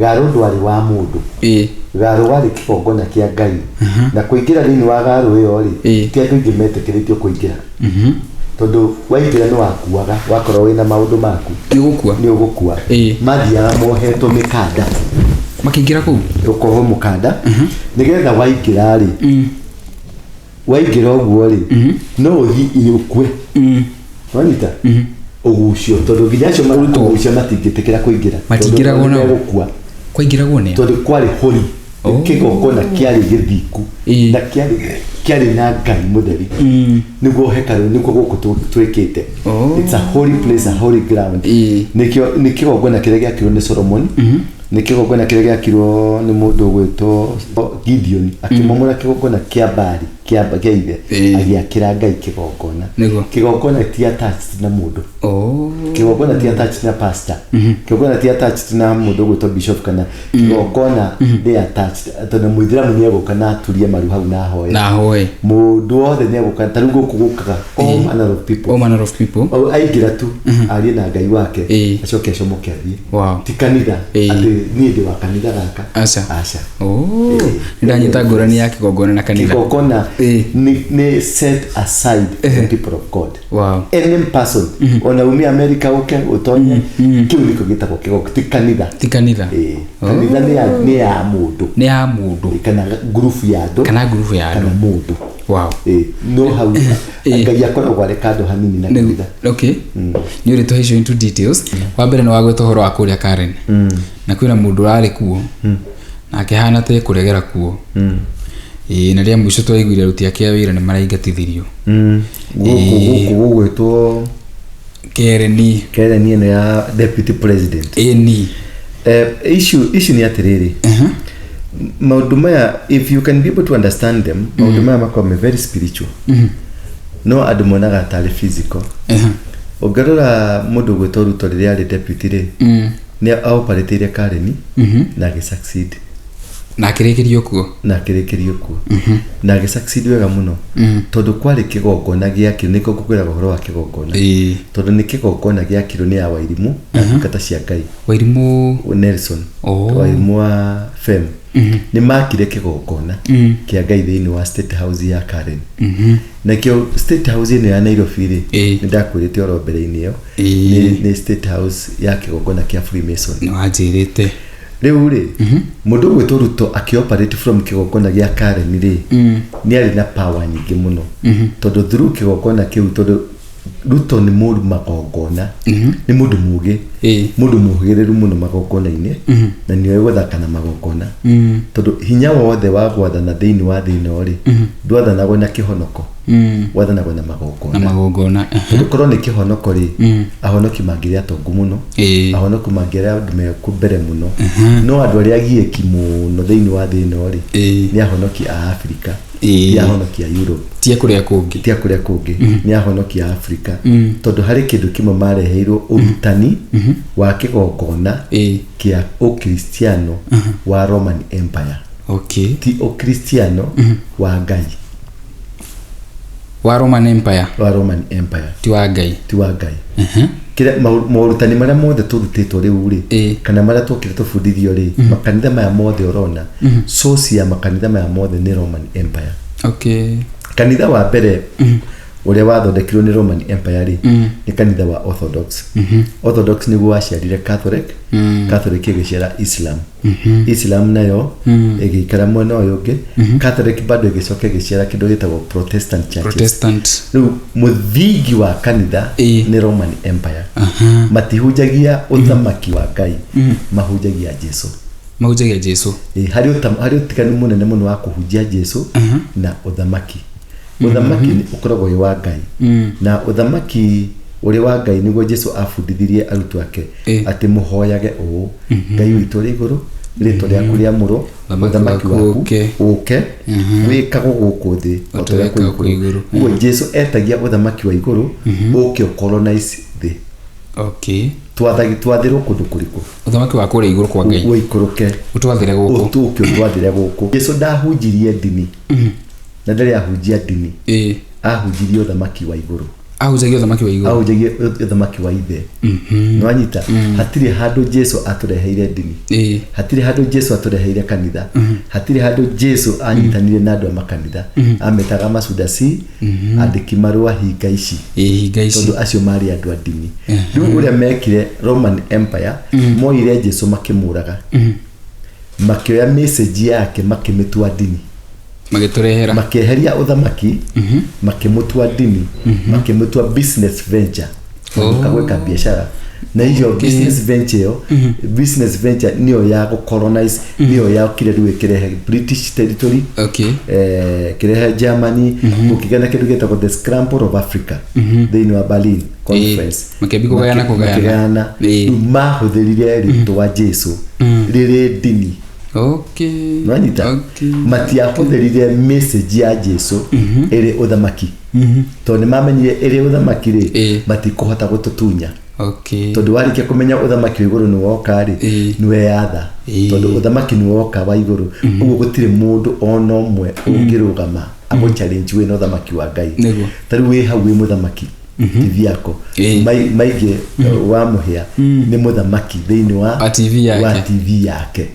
Garũ ndwarĩ wa mũndũ. Garũ warĩ kĩgongona kĩa Ngai, na kũingĩra thĩinĩ wa garũ ĩyo rĩ, ti andũ aingĩ metĩkĩrĩtio kũingĩra, tondũ waingĩra nĩ wakuaga, wakorwo wĩna maũndũ maku. Nĩ ũgũkua. Nĩ ũgũkua. Mathiaga mohetwo mĩkanda. Makĩingĩra kũu. Ũkohwo mũkanda nĩgetha waingĩra rĩ, waingĩra ũguo rĩ, no ũthiĩ ũkue. Wanyita? Ũgucio, tondũ nginya acio marakũgucia matingĩtĩkĩra kũingĩra. Matingĩragwo Tondũ nao? nĩmegũkua. Kwaingĩragwo nĩa? Tondũ kwarĩ holy. Kĩgongona kĩarĩ gĩthingu na kĩarĩ na Ngai mũtheri. Nĩguo hekarũ, nĩguo gũkũ twĩkĩte. It's a holy place, a holy ground. Nĩkĩo nĩ kĩgongona kĩrĩa gĩakirwo nĩ Solomon, nĩ kĩgongona kĩrĩa gĩakirwo nĩ mũndũ ũgwĩtwo Gideon, akĩmomora kĩgongona kĩa Baali kĩa ithe, agĩakĩra Ngai kĩgongona. Kĩgongona ti attached na mũndũ. Kĩgongona ti attached na pastor. Kĩgongona ti attached na mũndũ ũgwĩtwo bishop kana kĩgongona nĩ attached, tondũ mũithĩramu nĩ egũka na aturie maru hau na ahoe. Na ahoe. Mũndũ wothe nĩ egũka. Ta rĩu gũkũ gũkaga all manner of people. All manner of people. O, aingĩra tu arie na Ngai wake, acoke acomoke athiĩ. Ti kanitha atĩ niĩ ndĩ wa kanitha gaka. Aca. Aca. Nĩ ndanyita ngũrani ya kĩgongona na kanitha. Kĩgongona nĩ set aside the people of God. Any person, ona umie America ũke ũtonye, kĩu nĩkĩo gĩtagwo kĩgongona, ti kanitha. Ti kanitha. Ĩĩ. Kanitha nĩ ya mũndũ Nĩ ya mũndũ kana ngurubu ya andũ kana ngurubu ya kana andũ. Mũndũ. Wow. Ĩ, no hau Ĩ. Ngai akoragwo arĩ kando hanini na kanitha. Okay, nĩ ũrĩ tũhe into details. Wa mbere nĩ wagweta ũhoro wa kũrĩa Karen, na kwĩna mũndũ ũrarĩ kuo na akĩhana ta ekũregera kuo. Ĩĩ, na rĩa mũico twaiguire aruti ake a wĩra nĩ maraingatithirio. Gũkũ gũkũ gũgwĩtwo Kereni. Kereni ĩno ya deputy president. Ĩni. Issue nĩ atĩrĩrĩ, maũndũ maya, if you can be able to understand them, maũndũ maya makoragwo me very spiritual, no andũ monaga tarĩ physical. Ũngĩrora mũndũ gwĩtwo Ruto rĩrĩa arĩ deputy rĩ, nĩ aoparĩtĩire Kareni na agĩ succeed. Na akĩrĩkĩrio kuo. Na akĩrĩkĩrio kuo na agĩ succeed wega mũno, tondũ kwarĩ kĩgongona gĩakirwo. Nĩkĩo ngũkwĩraga ũhoro wa kĩgongona, tondũ nĩ kĩgongona gĩakirwo nĩ ya Wairimũ na ndungata cia Ngai. Wairimũ? Nelson. Oh. Wairimũ wa Fem nĩ makire kĩgongona kĩa Ngai thĩinĩ wa State House ya Karen. Nakĩo State House ĩno ya Nairobi rĩ, nĩ ndakwĩrĩte oro mbere-inĩ ĩyo, nĩ State House ya kĩgongona kĩa Freemason. Nĩ wanjĩrĩte. Rĩu rĩ, mũndũ ũgwĩtwo Ruto akĩoperate from kĩgongona gĩa Karen rĩ, nĩ arĩ na power nyingĩ mũno, tondũ through kĩgongona kĩu, tondũ Ruto nĩ mũru magongona, nĩ mũndũ mũgĩ, mũndũ mũhĩgĩrĩru mũno magongona-inĩ, na nĩoĩ gũthaka na magongona, tondũ hinya wothe wa gwathana thĩinĩ wa thĩ ĩno rĩ, ndwathanagwo na kĩhonoko, wathanagwo na na magongona. Magongona. Tondũ korwo nĩ kĩhonoko rĩ, ahonoki mangĩrĩ atongu mũno, ahonoki mangĩrĩ andũ meku mbere mũno, no andũ arĩa agiĩki mũno thĩinĩ wa thĩ ĩno rĩ, nĩ ahonoki a Afrika, ti ahonoki a Europe. Tie kũrĩa kũngĩ. Ti a kũrĩa kũngĩ, nĩ ahonoki a Afrika, tondũ harĩ kĩndũ kĩmwe mareheirwo, ũrutani wa kĩgongona kĩa ũkristiano wa Roman Empire, ti ũkristiano wa Ngai. Wa Roman Empire. Wa Roman Empire. Ti wa Ngai. Ti wa Ngai. Kĩrĩa morutani marĩa mothe tũrutĩtwo rĩu rĩ, kana marĩa twokire tũbundithio rĩ, makanitha maya mothe ũrona, source ya makanitha maya mothe nĩ Roman Empire. Kanitha wa mbere ũrĩa wathondekirwo nĩ Roman Empire rĩ, nĩ kanitha wa Orthodox. Orthodox nĩguo waciarire Catholic, Catholic ĩgĩciara Islam, Islam nayo ĩgĩikara mwena ũyũ ũngĩ, Catholic bado ĩgĩcoka ĩgĩciara kĩndũ gĩtagwo Protestant churches. Protestant. Rĩu mũthingi wa kanitha nĩ Roman Empire. Matihunjagia ũthamaki wa Ngai, mahunjagia Jesu. Mahunjagia Jesu. Ĩ, harĩ ũtiganu mũnene mũno wa kũhunjia Jesu na ũthamaki. Ũthamaki nĩ ũkoragwo wĩ wa Ngai, na ũthamaki ũrĩ wa Ngai nĩguo Jesu abundithirie arutwo ake atĩ mũhoyage ũũ: Ngai witũ ũrĩ igũrũ, rĩtwa rĩaku rĩamũrwo, Ũthamaki ũthamaki waku waku ũke. ũke, wĩkagwo gũkũ thĩ o ta ũrĩa wĩkagwo kwĩ kũu igũrũ. igũrũ. Ũguo Jesu etagia ũthamaki wa igũrũ ũke ũcolonize thĩ. Twathĩrwo kũndũ kũrĩkũ? Ũthamaki wa kũrĩa igũrũ kwa Ngai. Ũikũrũke. Ũtwathĩre gũkũ. Ũtũke ũtwathĩre gũkũ. Jesu ndahunjirie ndini, na ndarĩ ahunjia ndini. Ahunjirie ũthamaki wa igũrũ. Ahunjagia ũthamaki wa igũrũ. Ahunjagia ũthamaki wa ithe. Nĩwanyita? Hatirĩ handũ Jesu atũreheire ndini. Hatirĩ handũ Jesu atũreheire kanitha. Hatirĩ handũ Jesu anyitanire na andũ a makanitha. Ametaga macudasi, andĩki marũa, hinga ici. Hinga ici. Tondũ acio marĩ andũ a ndini. Rĩu ũrĩa mekire Roman Empire, moire Jesu makĩmũraga, makĩoya message yake makĩmĩtua ndini. Magĩtũrehera. Makĩeheria ũthamaki, makĩmũtua ndini, makĩmũtua business venture. Magĩũka gwĩka biacara na hiyo business venture. Ĩyo business venture nĩyo ya gũcolonize, nĩyo yokire rĩu ĩkĩrehe British territory, kĩrehe Germany, gũkĩgĩa na kĩndũ gĩtagwo the Scramble of Africa thĩinĩ wa Berlin Conference. Makĩambia kũgayana, kũgayana. Makĩgayana. Rĩu mahũthĩrire rĩtwa Jesu rĩrĩ ndini. Nwanyita? Matiahũthĩrire message ya Jesu ĩrĩ ũthamaki, tondũ nĩ mamenyire ĩrĩ ũthamaki rĩ, matikũhota gũtũtunya, tondũ warĩkia kũmenya ũthamaki wa igũrũ nĩ woka rĩ, nĩweyatha. Tondũ ũthamaki nĩ woka wa igũrũ, ũguo gũtirĩ mũndũ ona ũmwe ũngĩrũgama agũ challenge wĩna ũthamaki wa Ngai. Ta rĩu wĩ hau wĩ mũthamaki, TV yako. Maingĩ wa mũhĩa nĩ mũthamaki thĩinĩ wa Wa TV yake. Wa TV yake.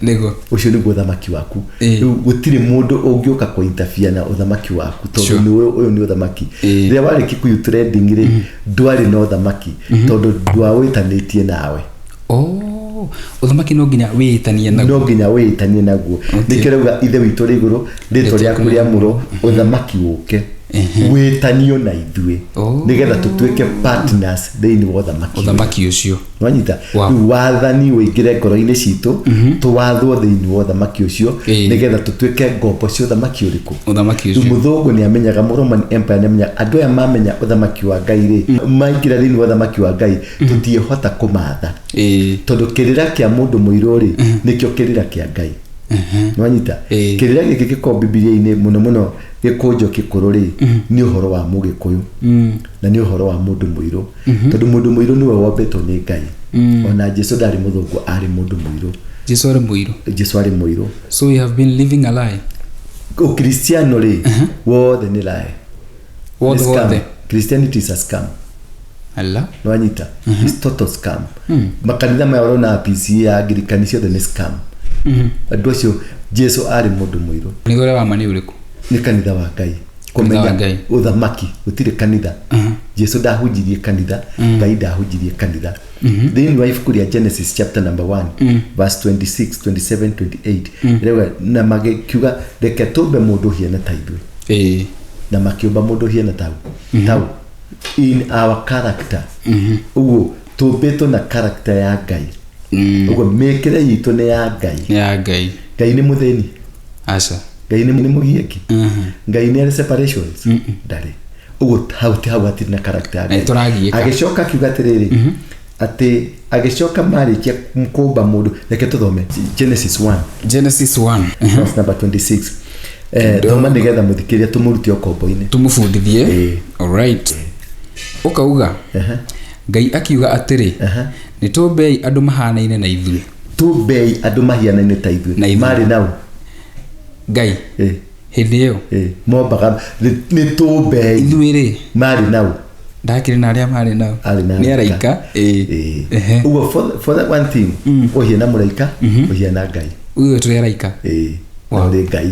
Ũcio nĩguo ũthamaki waku. Rĩu gũtirĩ mũndũ ũngĩũka kũ interfere na ũthamaki waku, tondũ nĩ ũyũ nĩ ũthamaki. Rĩrĩa warĩ Kikuyu Trending rĩ, ndwarĩ na ũthamaki, tondũ ndwawĩtanĩtie nawe. Oh. Oh, ũthamaki no nginya wĩĩtanie naguo. No nginya wĩĩtanie naguo. Nĩkĩo rauga, Ithe witũ ũrĩ igũrũ, rĩtwa rĩaku rĩamũrwo, ũthamaki ũke, wĩtanio na ithuĩ, nĩgetha tũtuĩke partners thĩinĩ wa ũthamaki. Ũthamaki ũcio. Nwanyita? Rĩu wathani ũingĩre ngoro-inĩ citũ, tũwathwo thĩinĩ wa ũthamaki ũcio, nĩgetha tũtuĩke ngombo cia ũthamaki ũrĩkũ? Ũthamaki Rĩu ũcio. Mũthũngũ nĩ amenyaga, Roman Empire nĩ amenyaga andũ aya mamenya ũthamaki wa Ngai rĩ, maingĩra thĩinĩ wa ũthamaki wa Ngai, tũtiĩhota kũmatha, tondũ kĩrĩra kĩa mũndũ mũirũ rĩ, nĩkĩo kĩrĩra kĩa Ngai. Nwanyita? Kĩrĩra gĩkĩ gĩkoragwo Bibilia-inĩ mũno mũno, gĩkũnjo gĩkũrũ rĩ, nĩ ũhoro wa Mũgĩkũyũ na nĩ ũhoro wa mũndũ mũirũ, tondũ mũndũ mũirũ nĩwe wombĩtwo nĩ Ngai. Ona Jesu ndarĩ mũthũngũ, arĩ mũndũ mũirũ. Jesu arĩ mũirũ? Jesu arĩ mũirũ. So we have been living a lie. Ũkristiano rĩ, wothe nĩ lie. Wothe? Nĩ scam. Wothe. Christianity is a scam. Ala. Nwanyita? It's total scam. Makanitha maya ũrona, PCA, Anglikani, ciothe nĩ scam. Andũ acio, Jesu arĩ mũndũ mũirũ. Kanitha ũrĩa wa ma nĩ ũrĩkũ? Nĩ kanitha wa Ngai. Kanitha wa Kũmenya Ngai. ũthamaki, gũtirĩ kanitha. Jesu ndahunjirie kanitha, Ngai ndahunjirie kanitha. Thĩinĩ wa ibuku rĩa Genesis chapter number 1 verse 26, 27, 28 rĩauga, na magĩkiuga, "Reke tũmbe mũndũ ũhiana ta ithuĩ." Na makĩũmba mũndũ ũhiana tau in our character. Ũguo tũmbĩtwo na character ya Ngai. Ũguo mĩkĩre itũ nĩ ya Ngai. Nĩ ya Ngai. Ngai nĩ mũthĩni? Aca. Ngai nĩ mũgiĩki? Ngai nĩ arĩ separations? Ndarĩ. Ũguo hau ti hau hatirĩ na character ya Na Ngai. nĩtũragiĩka. Agĩcoka akiuga atĩrĩrĩ, atĩ agĩcoka marĩkia kũmba mũndũ, reke tũthome Genesis 1 Genesis 1 verse number 26. Thoma nĩgetha mũthikĩrĩria tũmũrute ũkombo-inĩ. Tũmũbundithie. Alright, ũkauga, Ngai akiuga atĩrĩ, "Nĩ tũmbei andũ mahanaine na ithuĩ." Tũmbei andũ mahianaine ta Na ithuĩ. ithuĩ. Marĩ nao? Ngai hĩndĩ ĩyo? Mombaga nĩ tũmbei Ithuĩ rĩ, marĩ nao? Ndakĩrĩ na arĩa marĩ nao. Arĩ na Nĩ araika. Ũguo for that one thing, ũhiana mũraika, ũhiana Ngai. Ithuĩ tũrĩ araika. Na ũrĩ Ngai.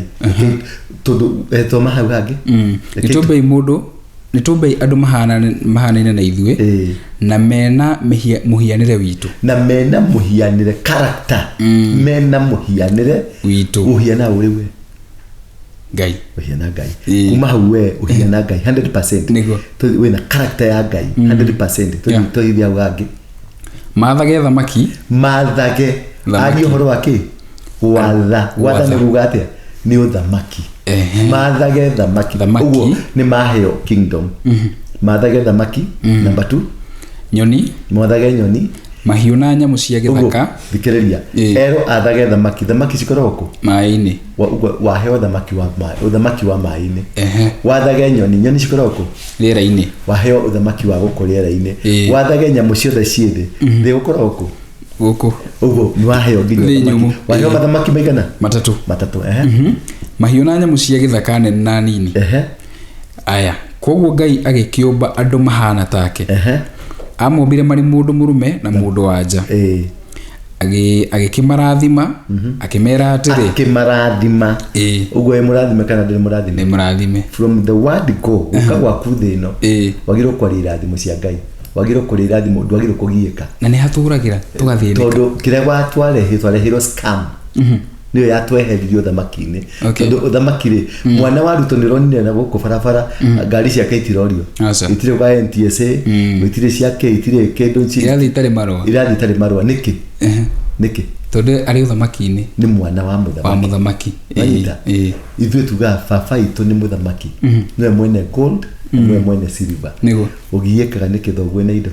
Tondũ thoma hau hangĩ. Nĩ tũmbei mũndũ, nĩ tũmbei andũ mahanaine na ithuĩ, na mena mũhianĩre witũ. Na mena mũhianĩre, character, mena mũhianĩre witũ. Ũhiana ũrĩ we? Ngai. Ũhiana Ngai. Kuma hau we ũhiana Ngai 100%. Wĩna character ya Ngai 100%. Tũthiĩ hau hangĩ. Mathage thamaki. Mathage. Thamaki. Arie ũhoro wa kĩ? Gwatha. Gwatha nĩ kuga atĩa? Nĩ ũthamaki. Mathage thamaki. Thamaki. Ũguo nĩ maheo kingdom. Mathage thamaki. Number 2. Nyoni. Mathage nyoni. Mahiũ na nyamũ cia Ũguo gĩthaka. Thikĩrĩria. Erwo athage thamaki, thamaki cikoragwo kũ? Maĩ-inĩ. Ũguo waheo thamaki wa maĩ, ũthamaki wa maĩ-inĩ. Wathage nyoni, nyoni cikoragwo kũ? Rĩera-inĩ. Waheo ũthamaki wa gũkũ rĩera-inĩ. Wathage nyamũ ciothe ciĩ thĩ, thĩ gũkoragwo kũ? Gũkũ. Ũguo nĩ waheo nginya Thĩ ũthamaki. nyũmũ. Waheo mathamaki maigana? Matatũ. Matatũ. Mahiũ na nyamũ cia gĩthaka nene na nini. Aya, koguo Ngai agĩkĩũmba andũ mahana take. Amombire marĩ mũndũ mũrũme na mũndũ wa nja. Agĩkĩmarathima, akĩmera atĩrĩ, Akĩmarathima. Ũguo wĩ mũrathime kana ndũrĩ mũrathime? Nĩ mũrathime. From the word go, gũka gwaku thĩ ĩno, wagĩrĩirwo kwaria irathimo cia Ngai, wagĩrĩirwo kũrĩa irathimo, ndwagĩrĩirwo kũgiĩka. Na nĩ hatũragĩra tũgathĩnĩka. Tondũ kĩrĩa twareheirwo scam, nĩyo yatweheririe ũthamaki-inĩ. Tondũ ũthamaki rĩ, mwana wa Ruto nĩ ũronire na gũkũ barabara ngari ciake itirorio. Aca. Itirĩ kwa NTSA, itirĩ ciake, itirĩ kĩndũ Irathiĩ itarĩ marũa. Irathiĩ itarĩ marũa nĩkĩ? Nĩkĩ? Tondũ arĩ ũthamaki-inĩ. Nĩ mwana wa wa mũthamaki. Mũthamaki. Wanyita? Ithuĩ tugaga baba itũ nĩ mũthamaki, nĩwe mwene gold na nĩwe mwene silver. Ũgiĩkaga nĩkĩ thoguo na indo?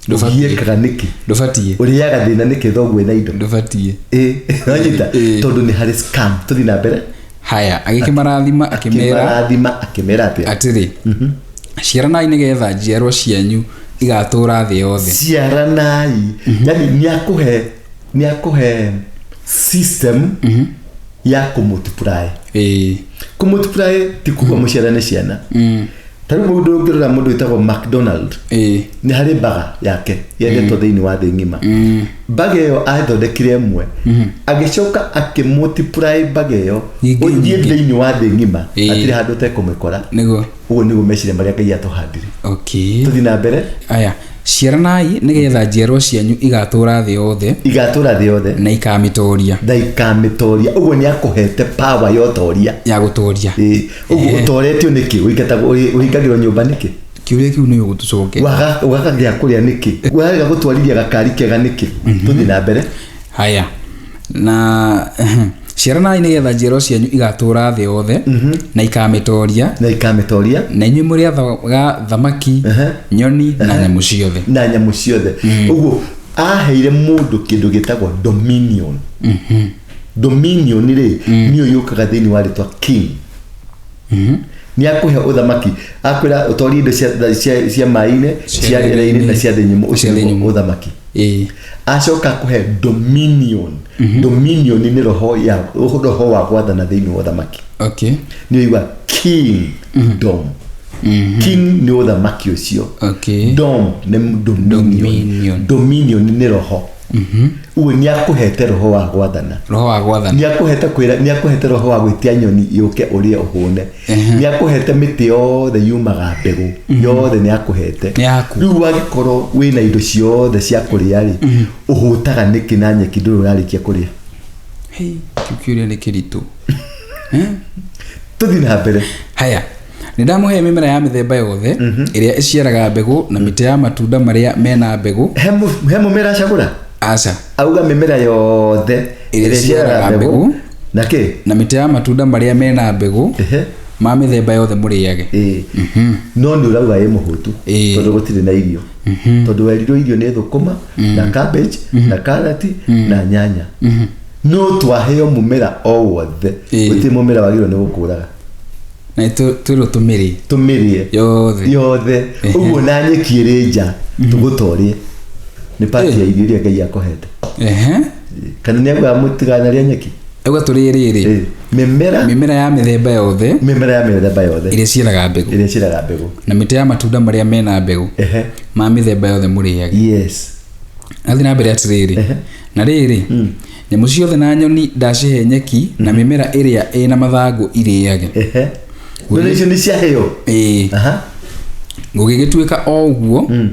Ndũbatiĩ. Ũgiĩkaga nĩkĩ? Ndũbatiĩ. Ũrĩaga thĩna nĩkĩ thoguo na indo? Ndũbatiĩ. Wanyita? Tondũ nĩ harĩ scam. Tũthiĩ na mbere. Haya, agĩkĩmarathima, akĩmera Akĩmarathima, akĩmera atĩa? Atĩrĩ, "Ciaranai nĩgetha njiarwa cianyu igatũũra thĩ yothe." Ciaranai, yani nĩ akũhe system ya kũmultiply. Kũmultiply ti kuga mũciarane ciana. Ta rĩu mũndũ ũngĩrora, mũndũ wĩtagwo McDonald, nĩ harĩ baga yake yendetwo thĩinĩ wa thĩ ng'ima. Baga ĩyo athondekire ĩmwe, agĩcoka akĩmultiply baga ĩyo. Nyingĩ, ũthiĩ nyingĩ. thĩinĩ wa thĩ ng'ima, hatirĩ handũ ũtekũmĩkora. Ũguo nĩguo meciria marĩa Ngai atũhandire. Tũthiĩ na mbere. Aya, Ciaranai nĩgetha njiarwa cianyu igatũra thĩ yothe Igatũra thĩ yothe na ikamĩtooria. Na ikamĩtoria. Ũguo nĩ akũhete power ya ũtoria. Ya gũtooria. Ĩĩ. Ũguo ũtoretio nĩkĩ? Ũingatagwo, ũhingagĩrwo nyũmba nĩkĩ? Kĩũria kĩu nĩ ũgũtũcokeria. Waga waga gĩa kũrĩa nĩkĩ? Warega gũtwarithia gakari kega nĩkĩ? Tũthiĩ na mbere. Haya, na ciaranai nĩgetha njiarwa cianyu igatũra thĩ yothe na ikamĩtooria. Na ikamĩtoria. Na inyuĩ mũrĩathaga thamaki, nyoni na nyamũ ciothe. Na nyamũ ciothe. Ũguo aheire mũndũ kĩndũ gĩtagwo dominion. Dominion rĩ, nĩyo yũkaga thĩinĩ wa rĩtwa king. Nĩ akũhe ũthamaki, akwĩra ũtorie indo cia maĩ-inĩ, cia rĩera-inĩ na cia thĩ nyũmũ. Ũcio Cia thĩ nĩguo nyũmũ. ũthamaki. Ĩĩ. Acoka akũhe dominion. Dominion nĩ roho ya roho wa gwathana thĩinĩ wa ũthamaki. Nĩ ũigua kingdom. King nĩ ũthamaki ũcio. Dom nĩ dominion. Dominion. Dominion nĩ roho. Ũguo nĩ akũhete roho wa gwathana. Roho wa gwathana. Nĩ akũhete kwĩra, nĩ akũhete roho wa gwĩtia nyoni yũke ũrĩe ũhũne. Nĩ akũhete mĩtĩ yothe yumaga mbegũ yothe, nĩ akũhete. Nĩ yaku. Rĩu wangĩkorwo wĩna indo ciothe cia kũrĩa rĩ, ũhũtaga nĩkĩ na nyeki ndũrĩ ũrarĩkia kũrĩa? Hey, kĩu kĩũria nĩ kĩritũ. Tũthiĩ na mbere. Haya, nĩ ndamũhe mĩmera ya mĩthemba yothe ĩrĩa ĩciaraga mbegũ na mĩtĩ ya matunda marĩa mena mbegũ. He mũmera acagũra? Aca. Auga mĩmera yothe ĩrĩa ĩrĩa ĩciaraga ĩciaraga mbegũ mbegũ. Na kĩ? Na mĩtĩ ya matunda marĩa mena mbegũ ma mĩthemba yothe mũrĩage. Ĩĩ, no nĩ ũrauga ĩ mũhũtu tondũ gũtirĩ na irio, tondũ werirwo irio nĩ thũkũma na cabbage na karati na nyanya, no twaheo mũmera o wothe. Gũtirĩ mũmera wagĩrĩirwo nĩ gũkũraga. Na twĩrwo tũmĩrĩe. Tũmĩrĩe. Yothe. Yothe. Ũguo na nyeki ĩrĩ nja tũgũtorie nĩ pati ya irio iria Ngai akũhete. Kana nĩ augaga mũtiganarĩa nyeki? Auga tũrĩe rĩrĩ. Ĩĩ. Mĩmera. Mĩmera ya mĩthemba yothe. Mĩmera ya mĩthemba yothe. Ĩrĩa ĩciaraga mbegũ. Ĩrĩa ĩciaraga mbegũ. Na mĩtĩ ya matunda marĩa mena mbegũ ma mĩthemba yothe mũrĩage. Athiĩ na mbere atĩrĩrĩ, na rĩrĩ, nyamũ ciothe na nyoni ndacihe nyeki na mĩmera ĩrĩa ĩna mathangũ irĩage. Nĩ icio nĩ ciaheo. Ĩĩ. Gũgĩgĩtuĩka o ũguo.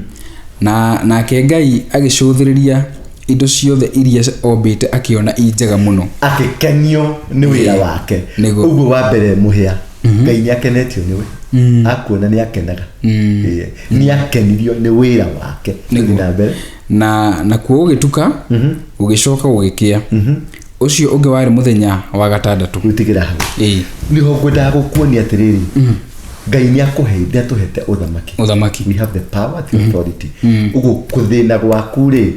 Na nake Ngai agĩcũthĩrĩria indo ciothe iria ombĩte, akĩona i njega mũno. Akĩkenio nĩ wĩra wake. Nĩguo. Ũguo wa mbere mũhĩa, Ngai nĩ akenetio nĩwe, akuona nĩ akenaga. Ĩĩ. Nĩ akenirio nĩ wĩra wake. Tũthiĩ na mbere. Na nakuo gũgĩtuka, gũgĩcoka gũgĩkĩa, ũcio ũngĩ warĩ mũthenya wa gatandatũ. Gwĩtigĩra hau. Nĩho ngwendaga gũkuonia atĩrĩrĩ, Ngai nĩ akũhe, nĩ atũhete ũthamaki. Ũthamaki. We have the power, the authority. Ũguo kũthĩna gwaku rĩ,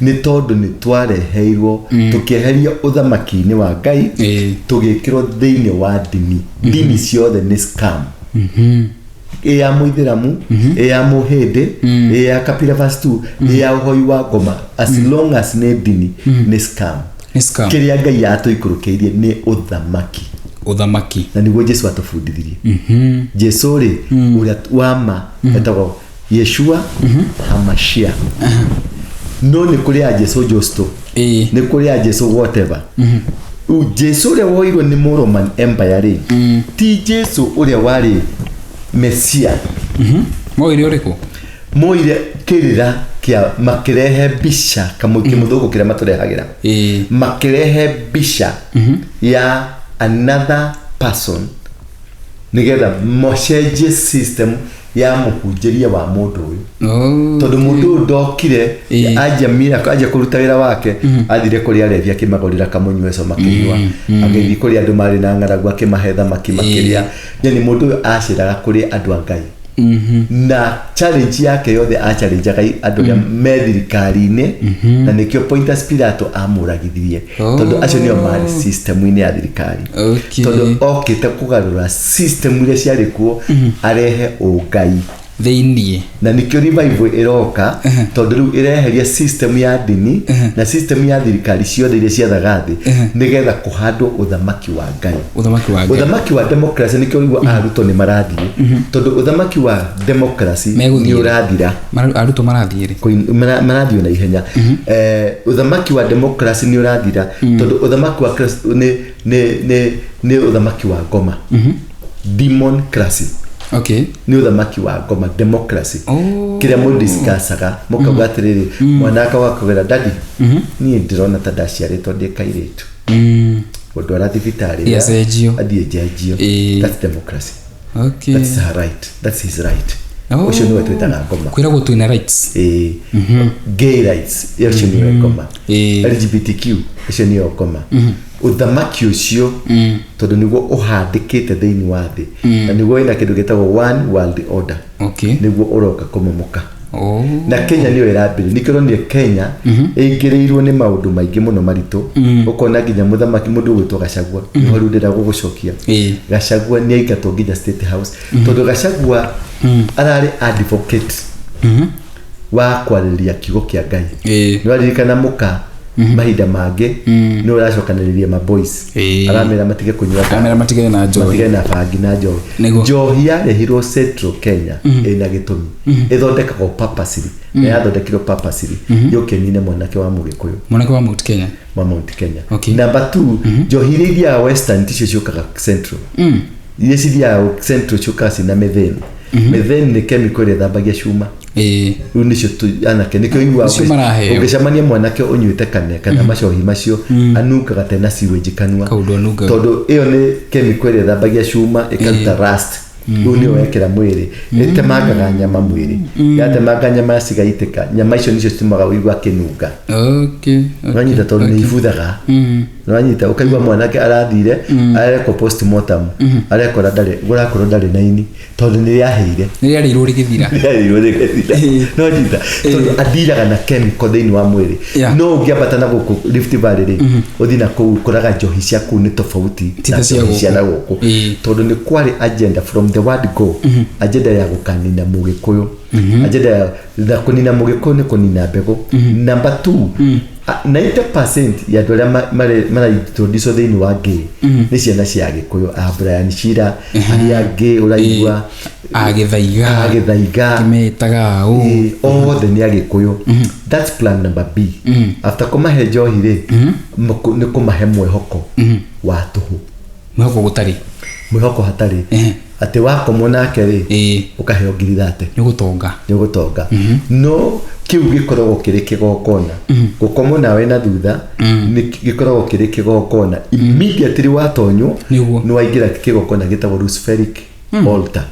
nĩ tondũ nĩ twareheirwo, tũkĩeherio ũthamaki-inĩ wa Ngai, tũgĩkĩrwo thĩinĩ wa ndini. Ndini ciothe nĩ scam, ĩ ya mũithĩramu, ĩ ya mũhĩndĩ, ĩ ya Kapilavastu, ĩ ya ũhoi wa ngoma, as long as nĩ ndini, nĩ scam. Nĩ scam. Kĩrĩa Ngai atũikũrũkĩirie nĩ ũthamaki. Ũthamaki. Na nĩguo Jesu atũbundithirie. Jesu rĩ, ũrĩa wa ma etagwo Yeshua Hamashia, no nĩ kũrĩ a Jesu Justo, nĩ kũrĩ a Jesu whatever. Rĩu Jesu ũrĩa woirwo nĩ Roman Empire rĩ, ti Jesu ũrĩa warĩ Mesia. Moire ũrĩkũ? Moire kĩrĩra kĩa makĩrehe mbica kĩmũthũngũ kĩrĩa matũrehagĩra. Makĩrehe mbica ya another person nĩgetha macenjie system ya mũhunjĩrie wa mũndũ ũyũ, tondũ mũndũ ũyũ ndokire. Anjia miracle, anjia kũruta wĩra wake, athire kũrĩ arevi akĩmagũrĩra kamũnyweco makĩnyua, agĩthiĩ kũrĩ andũ marĩ na ng'aragu akĩmahe thamaki makĩrĩa. Yani mũndũ ũyũ aceraga kũrĩ andũ a Ngai, na challenge yake yothe achallengeaga andũ arĩa me thirikari-inĩ, na nĩkĩo Pontius Pilato amũragithirie, tondũ acio nĩo marĩ system-inĩ ya thirikari. Tondũ okĩte kũgarũra system iria ciarĩ kuo, arehe ũngai thĩiniĩ. Na nĩkĩo revival ĩroka, tondũ rĩu ĩreheria system ya ndini na system ya thirikari ciothe iria ciathaga thĩ, nĩgetha kũhandwo ũthamaki wa Ngai. Ũthamaki wa Ngai. Ũthamaki wa democracy, nĩkĩo rĩu arutwo nĩ marathiĩ, tondũ ũthamaki wa democracy Megũthiĩ nĩ rĩ? ũrathira. Arutwo marathiĩ rĩ? Marathiĩ na ihenya. Ũthamaki wa democracy nĩ ũrathira, tondũ ũthamaki wa nĩ ũthamaki wa ngoma, demoncracy. Okay. Nĩ ũthamaki wa ngoma, democracy. Oh. Kĩrĩa mũdiscussaga mũkauga atĩrĩrĩ, mwanake wakauga, "Daddy, niĩ ndĩrona ta ndaciarĩtwo ndĩ kairĩtu, ũndwara thibitarĩ." Yes, acenjio. Athiĩ njenjio. That's democracy. That's her right, that's his right. Oh. Ũcio nĩwe twĩtaga ngoma. Kwĩragwo twĩna rights. Ĩĩ, gay rights, ũcio nĩwe ngoma. LGBTQ, ũcio nĩyo ngoma. Ũthamaki ũcio, tondũ nĩguo ũhandĩkĩte thĩinĩ wa thĩ na nĩguo wĩna kĩndũ gĩtagwo one world order, nĩguo ũroka kũmomoka. Na Kenya nĩyo ĩrambĩrĩria. Nĩkĩo ũronire Kenya ĩingĩrĩirwo nĩ maũndũ maingĩ mũno maritũ, ũkona nginya mũthamaki, mũndũ ũgwĩtwo Gachagua, nĩho rĩu ndĩrenda gũgũcokia. Gachagua nĩ aingatwo nginya State House, tondũ Gachagua ararĩ advocate wa kwarĩrĩria kiugo kĩa Ngai. Nĩ waririkana mũka mahinda mangĩ nĩ ũracokanĩrĩria maboys, aramera matige kũnyua ndawa. Amera matigane na njohi. Matigane na bangi na njohi. Njohi yarehirwo Central Kenya ĩna gĩtũmi, ĩthondekagwo purposely, na yathondekirwo purposely yũke nine mwanake wa Mũgĩkũyũ. Mwanake wa Mount Kenya. Wa Mount Kenya. Number two, njohi iria ithiaga Western ticio ciũkaga Central. Iria cithiaga Central ciũkaga cina methane. Methane nĩ chemical ĩrĩa ĩthambagia cuma. Rĩu nĩcio anake nĩkĩo iguaga Nĩcio maraheo. ũngĩcemania mwanake ũnyuĩte kane kana macohi macio, anungaga tena sewage kanua. Kaũndũ anungaga. Tondũ ĩyo nĩ chemical ĩrĩa ĩthambagia cuma, ĩkaruta rust. Rĩu nĩyo wekĩra mwĩrĩ ĩtemangaga nyama mwĩrĩ, yatemanga nyama cigaitĩka. Nyama icio nĩcio citũmaga ũigua akĩnunga. Nĩwanyita? Tondũ nĩ ibuthaga. Nĩwanyita? Ũkaigua mwanake arathire arekwo postmortem, arekora ndarĩ, ũrakorwo ndarĩ na ini tondũ nĩ rĩahĩire. Nĩ rĩarĩirwo rĩgĩthira. Rĩarĩirwo rĩgĩthira. Nĩwanyita? Tondũ athiraga na chemical thĩinĩ wa mwĩrĩ. No ũngĩambata na gũkũ Rift Valley rĩ, ũthiĩ na kũu, ũkoraga njohi cia kũu nĩ tofauti Ti na ta cia njohi cia gũkũ. na gũkũ, tondũ nĩ kwarĩ agenda from the word go, agenda ya gũkanina Mũgĩkũyũ. Agenda ya na kũnina Mũgĩkũyũ nĩ kũnina mbegũ. Number two, 90% ya andũ arĩa maraintroduce thĩinĩ wa gay nĩ ciana cia Agĩkũyũ, a Brian Shira, arĩa angĩ ũraigua. Agĩthaiga. Agĩthaiga. Kĩmetaga ũ. Ĩĩ, othe nĩ Agĩkũyũ. That's plan number B. After kũmahe njohi rĩ, nĩ kũmahe mwĩhoko wa tũhũ. Mwĩhoko gũtarĩ. Mwĩhoko hatarĩ, atĩ wakomwo nake rĩ, ũkaheo 30,000. Nĩ gũtonga. Nĩ ũgũtonga. No kĩu gĩkoragwo kĩrĩ kĩgongona. Gũkomwo nawe na thutha nĩ gĩkoragwo kĩrĩ kĩgongona. Immediately watonywo, nĩ waingĩra kĩgongona gĩtagwo Luciferic altar,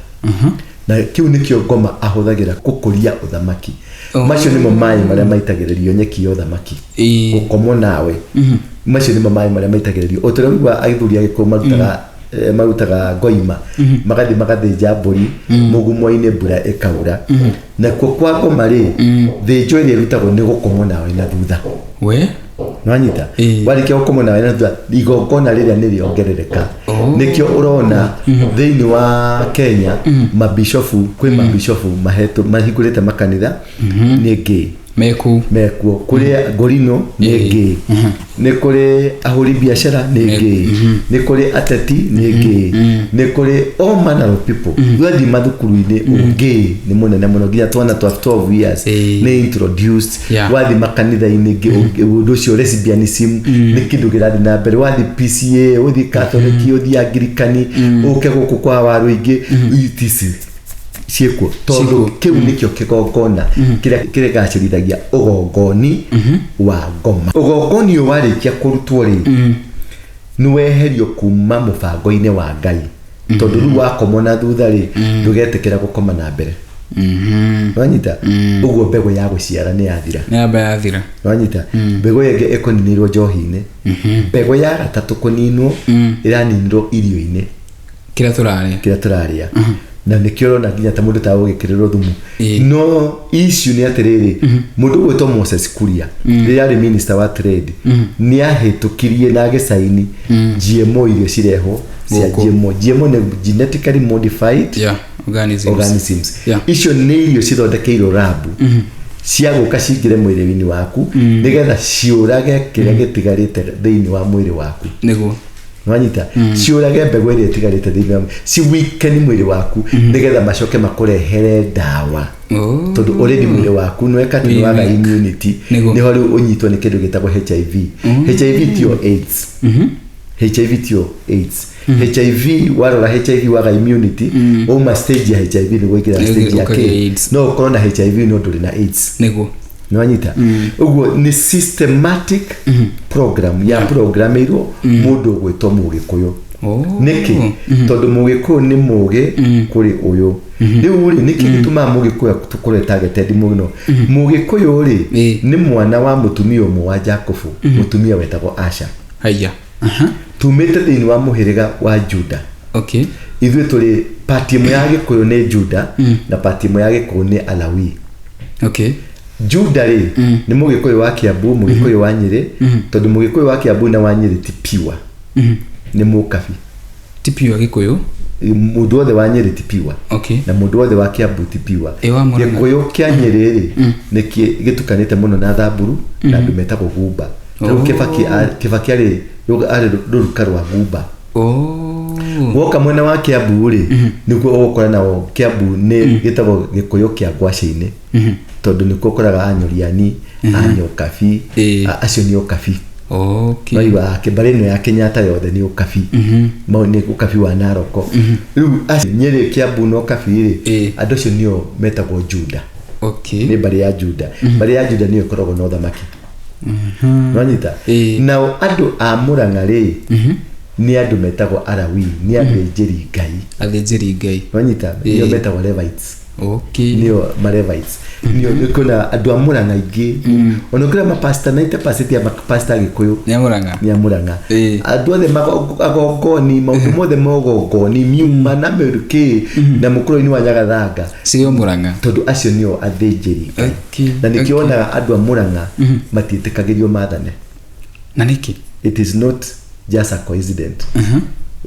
na kĩu nĩkĩo ngoma ahũthagĩra gũkũria ũthamaki. Macio nĩmo maĩ marĩa maitagĩrĩrio nyeki ya ũthamaki. Gũkomwo nawe, macio nĩmo maĩ marĩa maitagĩrĩrio. O tũrĩa ũigua athuri Agĩkũyũ marutaga, marutaga ngoima, magathiĩ magathĩnja mbũri mũgumo-inĩ, mbura ĩkaura. Nakuo kwa ngoma rĩ, thĩnjo ĩrĩa ĩrutagwo nĩ gũkomwo nawe na thutha. We. Nwanyita? Warĩkia gũkomwo nawe na thutha, igongona rĩrĩa nĩ rĩongerereka. Nĩkĩo ũrona thĩinĩ wa Kenya mabishofu, kwĩ mabishofu mahetwo mahingũrĩte makanitha nĩ gay. Mekũu. Mekuo kũrĩ ngorino nĩ gay, nĩ kũrĩ ahũri biacara nĩ gay, nĩ kũrĩ ateti nĩ gay, nĩ kũrĩ all manner of people. Wathiĩ mathukuru-inĩ, ũgay nĩ mũnene mũno, nginya twana twa 12 years nĩ introduced. Wathiĩ makanitha-inĩ, ũndũ ũcio lesbianism nĩ kĩndũ kĩrathiĩ na mbere. Wathiĩ PCA, ũthiĩ Catholic, ũthiĩ Anglikani, ũke gũkũ kwa Waruingĩ, etc, ciĩkuo tondũ Ciĩkuo. kĩu nĩkĩo kĩgongona kĩrĩa kĩrĩgacĩrithagia ũgongoni wa ngoma. Ũgongoni ũyũ warĩkia kũrutwo rĩ, nĩ weherio kuma mũbango-inĩ wa Ngai, tondũ rĩu wakomwo na thutha rĩ, ndũgetĩkĩra gũkoma na mbere. Wanyita? Ũguo mbegũ ya gũciara nĩ yathira. Nĩ yamba yathira. Wanyita? Mbegũ ĩyo ĩngĩ ĩkũninĩrwo njohi-inĩ. Mbegũ ya gatatũ kũninwo ĩraninirwo irio-inĩ. Kĩrĩa tũrarĩa. Kĩrĩa tũrarĩa, na nĩkĩo ũrona nginya ta mũndũ ta ũgĩkĩrĩrwo thumu. No issue nĩ atĩrĩrĩ, mũndũ ũgwĩtwo Moses Kuria, rĩrĩa arĩ minister wa trade, nĩ ahĩtũkirie na agĩcaini GMO irio cirehwo cia Gũkũ. GMO. GMO nĩ genetically modified Yeah, organisms. organisms. Icio nĩ irio cithondekeirwo rabu cia gũka cingĩre mwĩrĩ-inĩ waku nĩgetha ciũrage kĩrĩa gĩtigarĩte thĩinĩ wa mwĩrĩ waku. Nĩguo. Nwanyita? Ciũrage mbegũ ĩrĩa ĩtigarĩte thĩinĩ wa ciwikeni mwĩrĩ waku, nĩgetha macoke makũrehere ndawa, tondũ already mwĩrĩ waku nĩweka atĩ Wĩ nĩwaga weak. immunity. Nĩho rĩu ũnyitwo nĩ kĩndũ gĩtagwo HIV. HIV tio AIDS. HIV tio AIDS. HIV warora HIV waga immunity, wauma stage ya HIV nĩguo ingĩra stage ya Ũkagĩa kĩ. AIDS. No ũkorwo na HIV no ndũrĩ na AIDS. Nĩguo. Nĩwanyita? Ũguo nĩ systematic program ya programĩirwo mũndũ ũgwĩtwo Mũgĩkũyũ. Oh. Nĩkĩ? Tondũ Mũgĩkũyũ nĩ mũgĩ kũrĩ ũyũ. Rĩu rĩ, nĩkĩ gĩtũmaga Mũgĩkũyũ tũkorwo targeted mũno? Mũgĩkũyũ rĩ, nĩ mwana wa mũtumia ũmwe wa Jakubu, mũtumia wetagwo Asha. Haya. Aha. Tumĩte thĩinĩ wa mũhĩrĩga wa Juda. Okay. Ithuĩ tũrĩ pati ĩmwe ya Gĩkũyũ nĩ Juda, na pati ĩmwe ya Gĩkũyũ nĩ Alawi. Okay. Juda rĩ, nĩ Mũgĩkũyũ wa Kiambu, Mũgĩkũyũ wa Nyĩrĩ, tondũ Mũgĩkũyũ wa Kiambu na wa Nyĩrĩ ti pure, nĩ mũkabi. Ti pure Gĩkũyũ. Mũndũ wothe wa Nyĩrĩ ti pure, Okay. na mũndũ wothe wa Kiambu ti pure. Ĩ wa Murang'a? Gĩkũyũ kĩa Nyĩrĩ rĩ, nĩ gĩtukanĩte mũno na Thamburu na andũ metagwo Gumba. Rĩu Oh. Kĩbaki arĩ rũruka rwa Gumba. Oh. Woka mwena wa Kiambu rĩ, nĩguo ũgũkora nao Kiambu nĩ gĩtagwo Gĩkũyũ kĩa ngwacĩ-inĩ, tondũ nĩkuo ũkoraga Anyoriani, Anyokabi, acio nĩ ũkabi. Okay. Waigua mbarĩ ĩno ya Kenyatta yothe nĩ ũkabi. Mau nĩ ũkabi wa Naroko. Rĩu acio Nyĩrĩ, Kiambu na ũkabi rĩ, andũ acio nĩo metagwo Juda. Okay. Nĩ mbarĩ ya Juda. Mbarĩ ya Juda nĩyo ĩkoragwo na ũthamaki. Nwanyita? Nao andũ a Murang'a rĩ, nĩ andũ metagwo Alawi, nĩ athĩnjĩri Ngai. Athĩnjĩri Ngai. Nwanyita? Nĩo metagwo Levites. Okay. Nĩo ma Levites. Nĩo kwĩna andũ a Murang'a aingĩ, ona kwĩna mapasta, 90% ya mapasta Gĩkũyũ Nĩ a Murang'a. nĩ a Murang'a. Andũ othe agongoni, maũndũ mothe ma ũgongoni, miuma na mĩrukĩ na mũkũrũ-inĩ wa Nyagathanga, Cirĩ o Murang'a. tondũ acio nĩo athĩnjĩri Ngai. Okay. Na nĩkĩo wonaga andũ a Murang'a matiĩtĩkagĩrio mathane. Na nĩkĩ? It is not just a coincidence.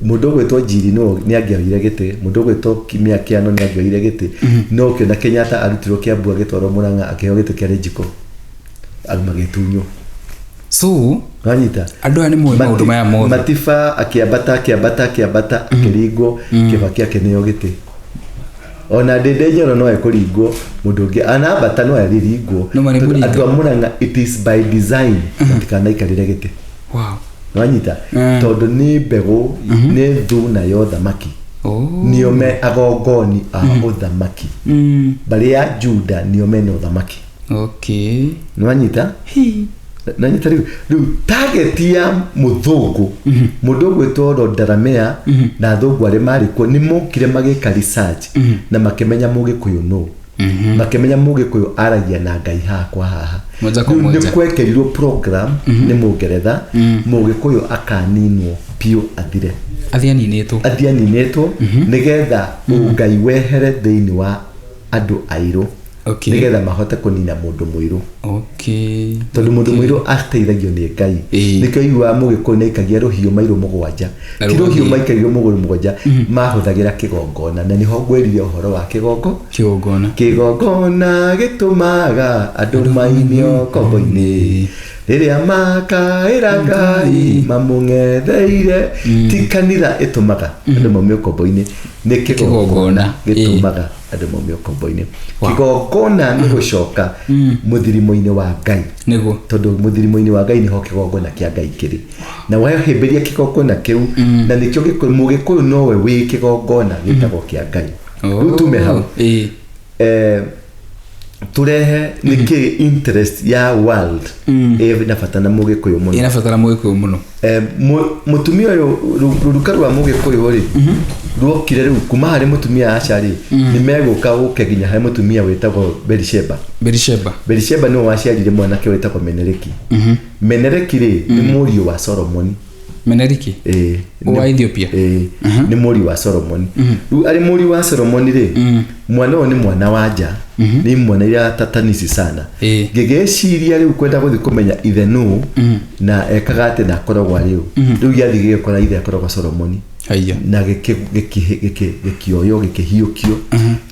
Mũndũ ũgwĩtwo Njiri no nĩ angĩoire gĩtĩ, mũndũ ũgwĩtwo Kimia Kĩano nĩ angĩoire gĩtĩ, no ũkĩona Kenyatta arutirwo Kiambu agĩtwarwo Murang'a akĩheo gĩtĩ kĩa Rĩnjikũ, andũ magĩtunywo. So Wanyita? andũ aya nĩ moĩ maũndũ maya mothe. Matiba akĩambata akĩambata akĩambata akĩringwo, Kĩbaki akĩneo gĩtĩ. Ona Ndĩndĩ Nyoro no ekũringwo, mũndũ ũngĩ anambata no arĩringwo. No marĩ Tondũ mũringa. andũ a Murang'a, it is by design matikanaikarĩre gĩtĩ. Wow. Wanyita? Tondũ nĩ mbegũ, nĩ thuna ya ũthamaki. Oh. Nĩo me agongoni a ũthamaki. Mbarĩ ya Juda nĩo mena ũthamaki. Okay. Nĩwanyita? Nanyita rĩu target ya mũthũngũ, mũndũ ũgwĩtwo Rondaramea na athũngũ arĩa marĩ kuo nĩ mokire magĩka research na makĩmenya Mũgĩkũyũ nũ, makĩmenya Mũgĩkũyũ aragia na Ngai haha kwa haha. Moja kwa Rĩu moja. nĩ kwekĩrirwo program nĩ Mũngeretha, Mũgĩkũyũ akaninwo biũ, athire. Athiĩ aninĩtwo. Athiĩ aninĩtwo nĩgetha ũngai wehere thĩinĩ wa andũ airũ, nĩgetha mahote kũnina mũndũ mũirũ, Okay. tondũ mũndũ mũirũ ateithagio nĩ Ngai. Nĩkĩo iguaga Mũgĩkũyũ nĩaikagia rũhiũ mairũ mũgwanja. Na Ti rũhiũ rũgathiĩ. maikagio mũgũrũ mũgwanja, mahũthagĩra kĩgongona, na nĩho ngwĩrire ũhoro wa kĩgongo. Kĩgongona. Kĩgongona gĩtũmaga andũ mainio ngombo-inĩ rĩrĩa makaĩra Ngai mamũng'etheire. Ti kanitha ĩtũmaga andũ maumio ngombo-inĩ, nĩ kĩgongona Kĩgongona. gĩtũmaga andũ maumio ngombo-inĩ. Kĩgongona nĩ gũcoka mũthirimo-inĩ wa Ngai, Nĩguo. tondũ mũthirimo-inĩ wa Ngai nĩho kĩgongona kĩa Ngai kĩrĩ, na wahĩmbĩria kĩgongona kĩu, na nĩkĩo Mũgĩkũyũ nowe wĩ kĩgongona gĩtagwo kĩa Ngai. Rĩu tume hau, turehe nĩkĩ interest ya world ĩ na bata na Mũgĩkũyũ mũno. Ĩrabatara Mũgĩkũyũ mũno. Mũtumia ũyũ, rũruka rwa Mũgĩkũyũ rĩ, ruokire rĩu kuma harĩ mũtumia Asha rĩ, nĩ megũka gũke nginya harĩ mũtumia wĩtagwo Berisheba. Berisheba. Berisheba nĩwe waciarire mwanake wĩtagwo Menereki. Menereki rĩ, nĩ mũriũ wa Solomoni. Meneriki. Wa Ethiopia. Ĩĩ, nĩ mũriũ wa Solomoni. Rĩu arĩ mũriũ wa Solomoni rĩ, mwana ũyũ nĩ mwana wa nja, nĩ mwana iria tatanisi sana. Ngĩgĩciria rĩu kwenda gũthiĩ kũmenya ithe nũ na ekaga atĩ na akoragwo arĩ ũ. Rĩu gĩathiĩ gĩgĩkora ithe akoragwo Solomoni. Haiya. Na gĩkĩoywo, gĩkĩhiũkio.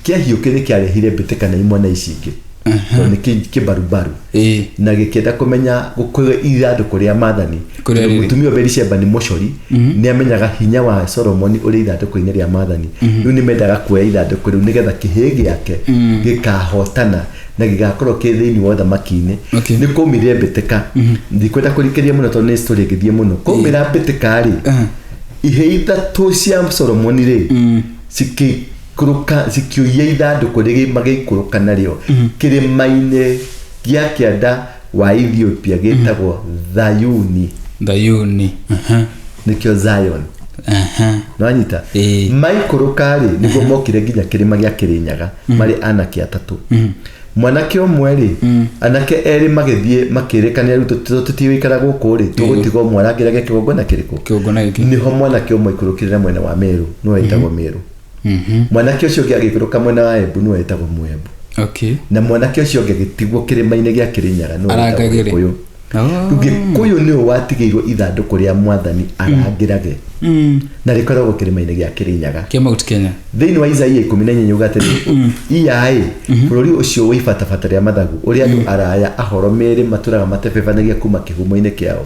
Kĩahiũkio nĩ kĩarehire mbĩtĩka na imwana ici ingĩ, tondũ nĩ kĩmbarubaru. Na gĩkĩenda kũmenya gũkũrĩ ithandũkũ rĩa maathani. Kũrĩa Tondũ rĩrĩ. mũtumia ũyũ Berisheba nĩ mũcori, nĩ amenyaga hinya wa Solomoni ũrĩ ithandũkũ-inĩ rĩa maathani. Rĩu nĩ mendaga kuoya ithandũkũ rĩu nĩgetha kĩhĩ gĩake gĩkahotana na gĩgakorwo kĩ thĩinĩ wa ũthamaki-inĩ. Nĩ kwaumĩrire mbĩtĩka, ndikwenda kũrikĩria mũno tondũ nĩ story ĩngĩthiĩ mũno. Kwaumĩra mbĩtĩka rĩ, Ihĩ ithatũ cia Solomoni rĩ, cikĩikũrũka, cikĩũiya ithandũkũ rĩgĩ, magĩikũrũka narĩo kĩrĩma-inĩ gĩa kĩanda wa Ethiopia gĩtagwo Thayuni. Thayuni. Nĩkĩo Zion. Nĩwanyita? Ĩĩ. Maikũrũka rĩ, nĩguo mokire nginya kĩrĩma gĩa Kĩrĩnyaga marĩ anake atatũ. Mwanake ũmwe rĩ, anake erĩ magĩthiĩ makĩrĩkanĩra, rĩu tũtigũikara gũkũ rĩ, tũgũtiga ũmwe arangĩrage kĩgongona kĩrĩkũ? Kĩgongona gĩkĩ. Nĩho mwanake ũmwe aikũrũkire na mwena wa Meru, nĩwe wĩtagwo Meru. Mwanake ũcio ũngĩ agĩikũrũka mwena wa Embu, nĩwe wĩtagwo Mũembu. Na mwanake ũcio ũngĩ agĩtigwo kĩrĩma-inĩ gĩa Kĩrĩnyaga, nĩwe wĩtagwo Arangagĩre. Gĩkũyũ. Oh. Gĩkũyũ nĩwe watigĩirwo ithandũkũ rĩa mwathani arangĩrage, na rĩkoragwo kĩrĩma-inĩ gĩa Kĩrĩnyaga. Kĩa Mount Kenya. Thĩinĩ wa Isaia 18 uga atĩrĩ, iyaĩ bũrũri ũcio wĩ ibatabata rĩa mathagu, ũrĩa andũ araya ahoro mĩĩrĩ matũraga matebebanagia kuma kĩhumo-inĩ kĩao,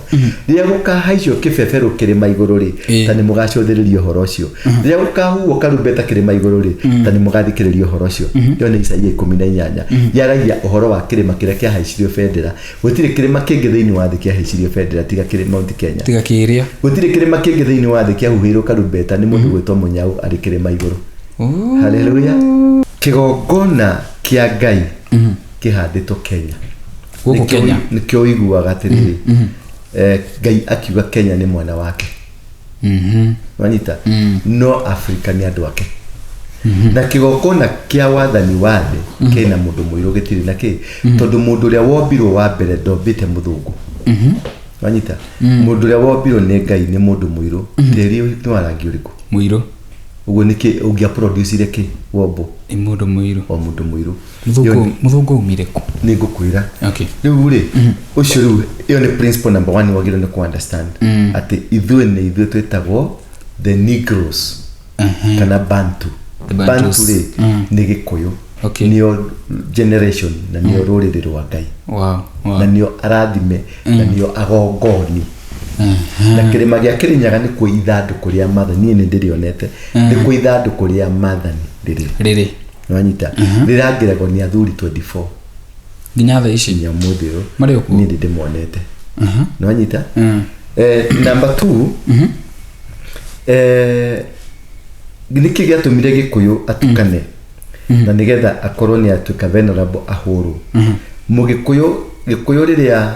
rĩrĩa gũkahaicwo kĩbebero kĩrĩma igũrũ rĩ, ta nĩ mũgacũthĩrĩria ũhoro ũcio. Rĩrĩa gũkahuhwo karumbeta kĩrĩma igũrũ rĩ, ta nĩ mũgathikĩrĩria ũhoro ũcio. Ĩyo nĩ Isaia 18, yaragia ũhoro wa kĩrĩma kĩrĩa kĩahaicirio bendera. Gũtirĩ kĩrĩma kĩngĩ thĩinĩ wa thĩ kĩahaicirio bendera tiga kĩrĩ Mount Kenya. Tiga kĩrĩa. Gũtirĩ kĩrĩma kĩngĩ thĩinĩ wa thĩ kĩahuhĩirwo karumbeta nĩ mũndũ gwĩtwo Mũnyau arĩ kĩrĩma igũrũ. Oh. Haleluya. Kĩgongona kĩa Ngai kĩhandĩtwo Kenya. Gũkũ Kenya. Nĩkĩo ũiguaga atĩrĩrĩ, Ngai akiuga Kenya nĩ mwana wake. Wanyita? No Afrika nĩ andũ ake. Na kĩgongona kĩa wathani wa thĩ kĩna mũndũ mũirũ, gĩtirĩ na kĩ, tondũ mũndũ ũrĩa wombirwo wa mbere ndombĩte mũthũngũ. Wanyita? Mũndũ ũrĩa wombirwo nĩ Ngai nĩ mũndũ mũirũ. Tĩri nĩ wa rangi ũrĩkũ? Mũirũ. Ũguo nĩkĩ ũngĩa producire kĩ wombo? Nĩ mũndũ mũirũ. O mũndũ mũirũ. Mũthũngũ aumire kũ? Nĩ ngũkwĩra. Okay. Rĩu rĩ, ũcio rĩu, ĩyo nĩ principle number one wagĩrĩirwo nĩ ku understand, atĩ ithuĩ nĩ ithuĩ twĩtagwo the Negroes kana Bantu. The Bantus. Bantu rĩ, nĩ Gĩkũyũ. Nĩo generation na nĩo rũrĩrĩ rwa Ngai. Na nĩo arathime na nĩo agongoni. Na kĩrĩma gĩa Kĩrĩnyaga nĩkuo ithandũkũ rĩa mathani, niĩ nĩ ndĩrĩonete, nĩkuo ithandũkũ rĩa mathani rĩrĩ. Rĩrĩ. Nĩwanyita? Rĩrangĩragwo nĩ athuri 24. Nginya thaa ici? Nginya ũmũthĩ ũyũ. Marĩ o kuo? Niĩ nĩ ndĩmonete. Nĩwanyita? Number 2, nĩkĩ gĩatũmire Gĩkũyũ atukane na nĩgetha akorwo nĩ atuĩka venerable ahũrwo? Mũgĩkũyũ, Gĩkũyũ rĩrĩa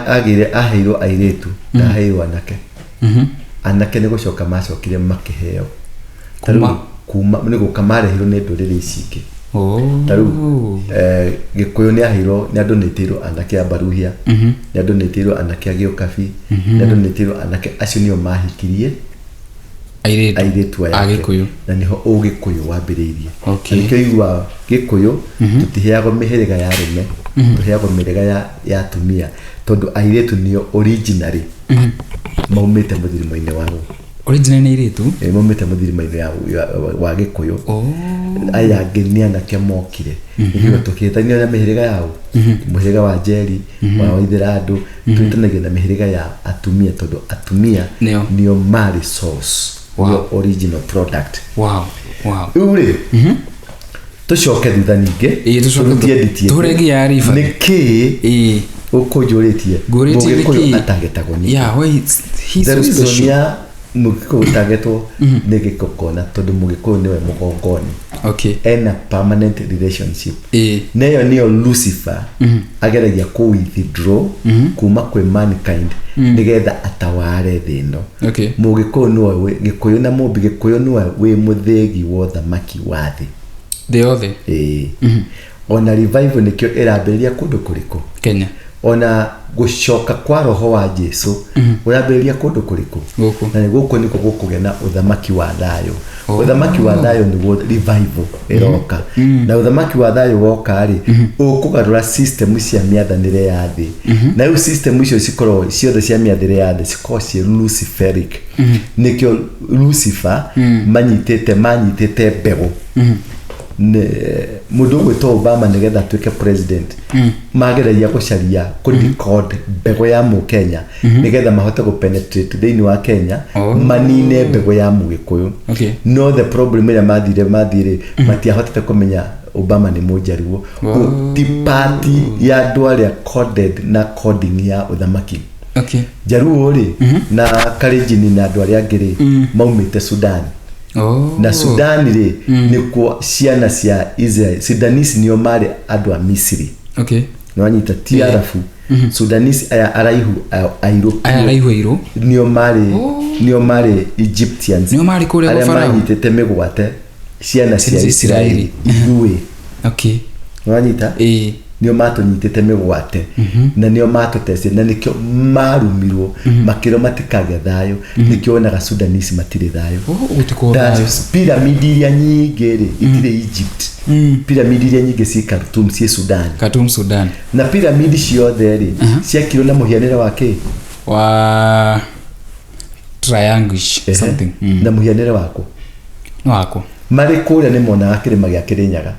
agĩire, aheirwo airĩtu, ndaheirwo anake. Anake nĩ gũcoka macokire makĩheo. Kuma? Kuma nĩ gũka marehirwo nĩ ndũrĩrĩ ici ingĩ. Oh. Ta rĩu Gĩkũyũ nĩ aheirwo, nĩ andonĩtĩirwo anake a Baruhia, nĩ andonĩtĩirwo anake a Gĩũkabi, nĩ andonĩtĩirwo anake acio nĩo mahikirie airĩtu airĩtu aya a ake. Gĩkũyũ. Na nĩho ũgĩkũyũ wambĩrĩirie. Okay. Na nĩkĩo iguaga Gĩkũyũ tũtiheagwo mĩhĩrĩga ya arũme, tũheagwo mĩhĩrĩga ya atumia, tondũ airĩtu nĩo originally maumĩte mũthirimo-inĩ wao. Original nĩ airĩtu? Maumĩte mũthirimo-inĩ wa Gĩkũyũ. Oh. Aya angĩ nĩ anake mokire. Nĩkĩo tũkĩĩtanio na mĩhĩrĩga yao. Mũhĩrĩga wa Njeri, wa Waithĩrandũ, twĩtanagia na mĩhĩrĩga ya atumia, tondũ atumia Nĩo. nĩo marĩ source, Wow. nĩo original product. Wow. Wow. Rĩu rĩ, tũcoke thutha ningĩ. Ĩĩ, tũcoke Tũrutie nditi ĩngĩ. tũhũre nginya ya riba. Nĩkĩ Ĩĩ. ũkũnjũrĩtie? Ngũrĩtie Mũgĩkũyũ nĩkĩ? atagetagwo nĩkĩ? Yeah, why he's The so reason special. ya Mũgĩkũyũ ũtagetwo nĩ gĩkũkona, tondũ Mũgĩkũyũ nĩwe mũgongoni. Okay. Ena permanent relationship. Ĩĩ. Na ĩyo nĩyo Lucifer ageragia kũ withdraw kuma kwĩ mankind nĩgetha ataware thĩ ĩno. Okay. Mũgĩkũyũ nĩwe Gĩkũyũ na Mũmbi, Gĩkũyũ nĩwe wĩ mũthĩgi wa ũthamaki wa thĩ. Thĩ yothe. Ĩĩ. Ona revival nĩkĩo ĩrambĩrĩria kũndũ kũrĩkũ? Kenya. Ona gũcoka kwa roho wa Jesu ũrambĩrĩria kũndũ kũrĩkũ? Gũkũ. Na gũkũ nĩkuo gũkũgĩa na ũthamaki wa thayũ. Oh. Ũthamaki wa thayũ nĩguo revival ĩroka. Na ũthamaki wa thayũ woka rĩ, ũkũgarũra system cia mĩathanĩre ya thĩ. Na rĩu system icio cikoragwo ciothe cia mĩathĩre ya thĩ cikoragwo ciĩ Luciferic. Nĩkĩo Lucifer manyitĩte mbegũ. Mũndũ ũgwĩtwo Obama nĩgetha atuĩke president, mageragia gũcaria kũ decode mbegũ ya mũkenya nĩgetha mahote gũ penetrate thĩinĩ wa Kenya, Oh. manine mbegũ ya mũgĩkũyũ. Okay. No the problem ĩrĩa mathire matiahotete kũmenya Obama nĩ mũnjaruo. Wow. Ti party ya andũ arĩa coded na coding ya ũthamaki. Okay. Jaruo rĩ na Kalenjin na andũ arĩa angĩ rĩ maumĩte Sudan. Oh. Na Sudan rĩ nĩkuo ciana cia Israel, Sudanese nĩo marĩ andũ a Misiri. Okay. Nĩwanyita? Ti Arabu. Sudanese aya araihu airũ. Aya araihu airũ. Nĩo marĩ Egyptians. Nĩo marĩ kũrĩa arĩa gwa Farao. manyitĩte mĩgwate ciana cia Cia Isiraeli ithuĩ. Nĩwanyita? Ĩĩ. Nĩo matũnyitĩte mĩgwate na nĩo matũtecire na nĩkĩo marumirwo makĩrwo matikagĩa thayũ. Nĩkĩo wonaga Sudanese matirĩ thayũ. Oh, gũtikorwo Na thayũ. pyramid iria nyingĩ rĩ itirĩ Egypt. Pyramid iria nyingĩ ciĩ Khartoum, ciĩ Sudan. Khartoum, Sudan. Na pyramid ciothe rĩ ciakirwo na mũhianĩre wa kĩ? Wa triangle something. Na mũhianĩre wako. No wako. Marĩ kũrĩa nĩ monaga kĩrĩma gĩa Kĩrĩnyaga,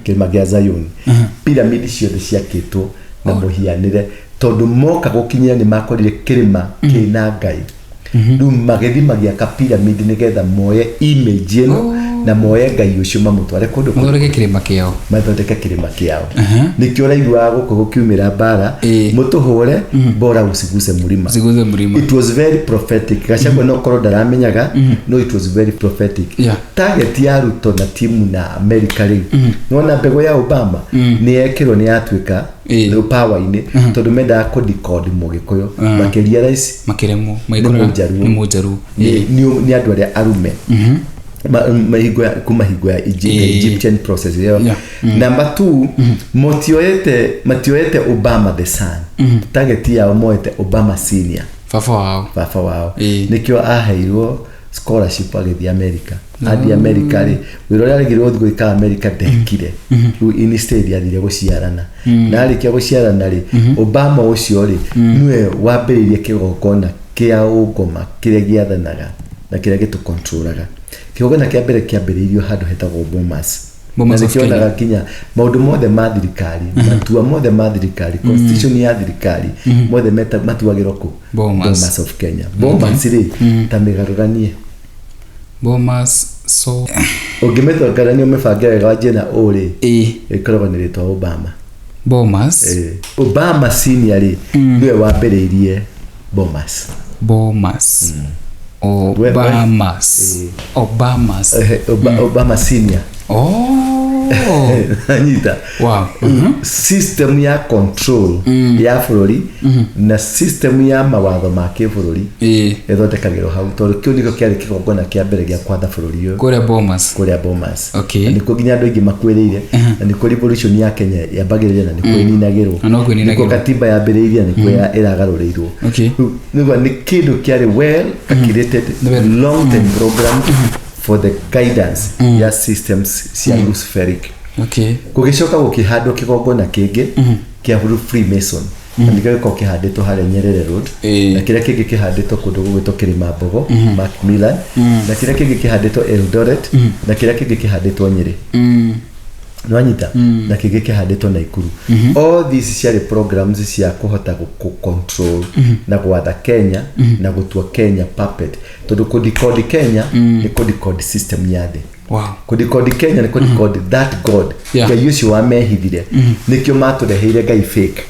kĩrĩma gĩa Zayuni. Pyramid ciothe ciakĩtwo na mũhianĩre tondũ moka gũkinyĩra nĩ makorire kĩrĩma kĩna Ngai. Rĩu magĩthiĩ magĩaka pyramid nĩgetha moye image ĩno na moye Ngai ũcio mamũtware kũndũ kũngĩ. Mathondeke kĩrĩma kĩao. Mathondeke kĩrĩma kĩao. Nĩkĩo ũraiguaga gũkũ gũkiumĩra mbara, mũtũhũre bora usiguse mlima. Usiguze mlima. It was very prophetic. Gachagua no korwo ndaramenyaga, no it was very prophetic. Target ya Ruto na timu na America rĩ, nĩwona mbegũ ya Obama nĩ yekĩrwo, nĩ yatuĩka rĩu power-inĩ, tondũ mendaga kũ decode Mũgĩkũyũ makĩria rais. Makĩremwo. Nĩ Magĩkora Mũnjaruo. nĩ Mũnjaruo. Nĩ andũ arĩa arume. Kuma hingo ya Egyptian process ĩyo. Number two, matioete Obama the son. Target yao moete Obama senior. Baba wao. Baba wao. Nĩkĩo aheirwo scholarship agĩthiĩ America. Athiĩ America rĩ, wĩra ũrĩa aregirwo gũthiĩ gwĩka America ndekire. Rĩu instead athire gũciarana, na arĩkia gũciarana rĩ, Obama ũcio rĩ nĩwe wambĩrĩirie kĩgongona kĩa ũngoma kĩrĩa gĩathanaga na kĩrĩa gĩtũkontrolaga. Kĩgongona kĩa mbere kĩambĩrĩirio handũ hetagwo Bomas. Bomas Na of nĩkĩo wonaga nginya maũndũ mothe ma thirikari, matua mothe ma thirikari, constitution ya thirikari, mothe matuagĩrwo kũ? Bomas. Bomas of Kenya. Bomas rĩ, ta mĩgarũranie. Bomas so. Ũngĩmĩtongarania ũmĩbange wega wanjie na ũ rĩ, ĩkoragwo nĩ rĩtwa Obama. Bomas. Obama senior rĩ nĩwe wambĩrĩirie Bomas. Bomas. Obamas. Obamas. Obama senior. Oh. Nyita? Wow. System ya control ya bũrũri na system ya mawatho ma kĩbũrũri ĩthondekagĩrwo hau, tondũ kĩu nĩkĩo kĩarĩ kĩgongona kĩa mbere gĩa kwatha bũrũri ũyũ. Kũrĩa Bomas. Kũrĩa Bomas. Okay. Na nĩkuo nginya andũ aingĩ makuĩrĩire, na nĩkuo revolution ya Kenya yambagĩrĩria na nĩkuo ĩninagĩrwo. Na nokuo ĩninagĩrwo. Nĩkuo katiba yambĩrĩirie na nĩkuo ĩragarũrĩirwo. Rĩu nĩguo nĩ kĩndũ kĩarĩ well calculated long term program for the guidance ya systems cia Luciferic. Gũgĩcoka gũkĩhandwo kĩgongona kĩngĩ kĩa Freemason, na nĩkĩo gĩkoragwo kĩhandĩtwo harĩa Nyerere Road, na kĩrĩa kĩngĩ kĩhandĩtwo kũndũ gũgwĩtwo Kĩrĩma Mbogo Macmillan, na kĩrĩa kĩngĩ kĩhandĩtwo Eldoret, na kĩrĩa kĩngĩ kĩhandĩtwo Nyĩrĩ. Nĩwanyita? Na kĩngĩ kĩhandĩtwo Naikuru. All these ciarĩ programs cia kũhota control na gwatha Kenya na gũtua Kenya puppet, tondũ kũdecode Kenya nĩ kũdecode system ya thĩ. Kũdecode Kenya nĩ kũdecode that God. Ngai ũcio wamehithire, nĩkĩo matũreheire Ngai fake,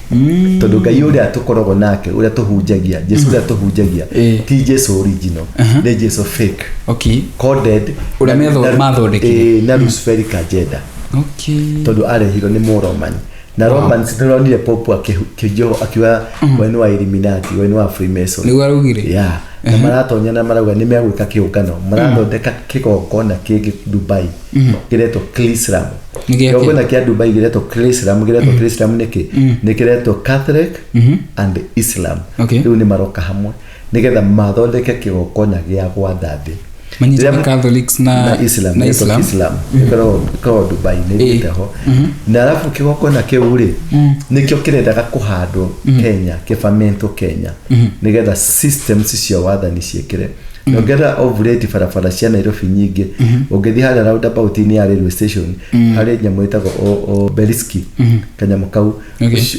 tondũ Ngai ũrĩa tũkoragwo nake, ũrĩa tũhunjagia, Jesu ũrĩa tũhunjagia, ti Jesu original, nĩ Jesu fake coded. Ũrĩa mathondekire. Na Luciferic agenda. Tondũ arehirwo nĩ Mũromani na Romans nĩronire Pope akĩjoho akiuga we nĩ wa Illuminati, we nĩ wa Freemason. Nĩguo araugire. Yeah, na maratonya na marauga nĩ megwĩka kĩũngano, marathondeka kĩgongona kĩngĩ Dubai kĩretwo Chrislam. Nĩ gĩa kĩ? Kĩgongona kĩa Dubai kĩretwo Chrislam. Kĩretwo Chrislam nĩkĩ? Nĩ kĩretwo Catholic and Islam. Rĩu nĩ maroka hamwe nĩgetha mathondeke kĩgongona gĩa gwatha thĩ. Manyitane Rĩrĩa Catholics na na Islam na gĩtwo Islam. Islam ĩkoragwo Dubai, nĩ thiĩte ho. Na arabu kĩgongona kĩu rĩ nĩkĩo kĩrendaga kũhandwo Kenya, kĩbamento Kenya, nĩgetha systems cia wathani ciĩkĩre Na ũngĩrora ovulate barabara cia Nairobi nyingĩ, ũngĩthiĩ harĩa roundabout-inĩ ya railway station, harĩ nyamũ ĩtagwo obelisk, kanyamũ kau.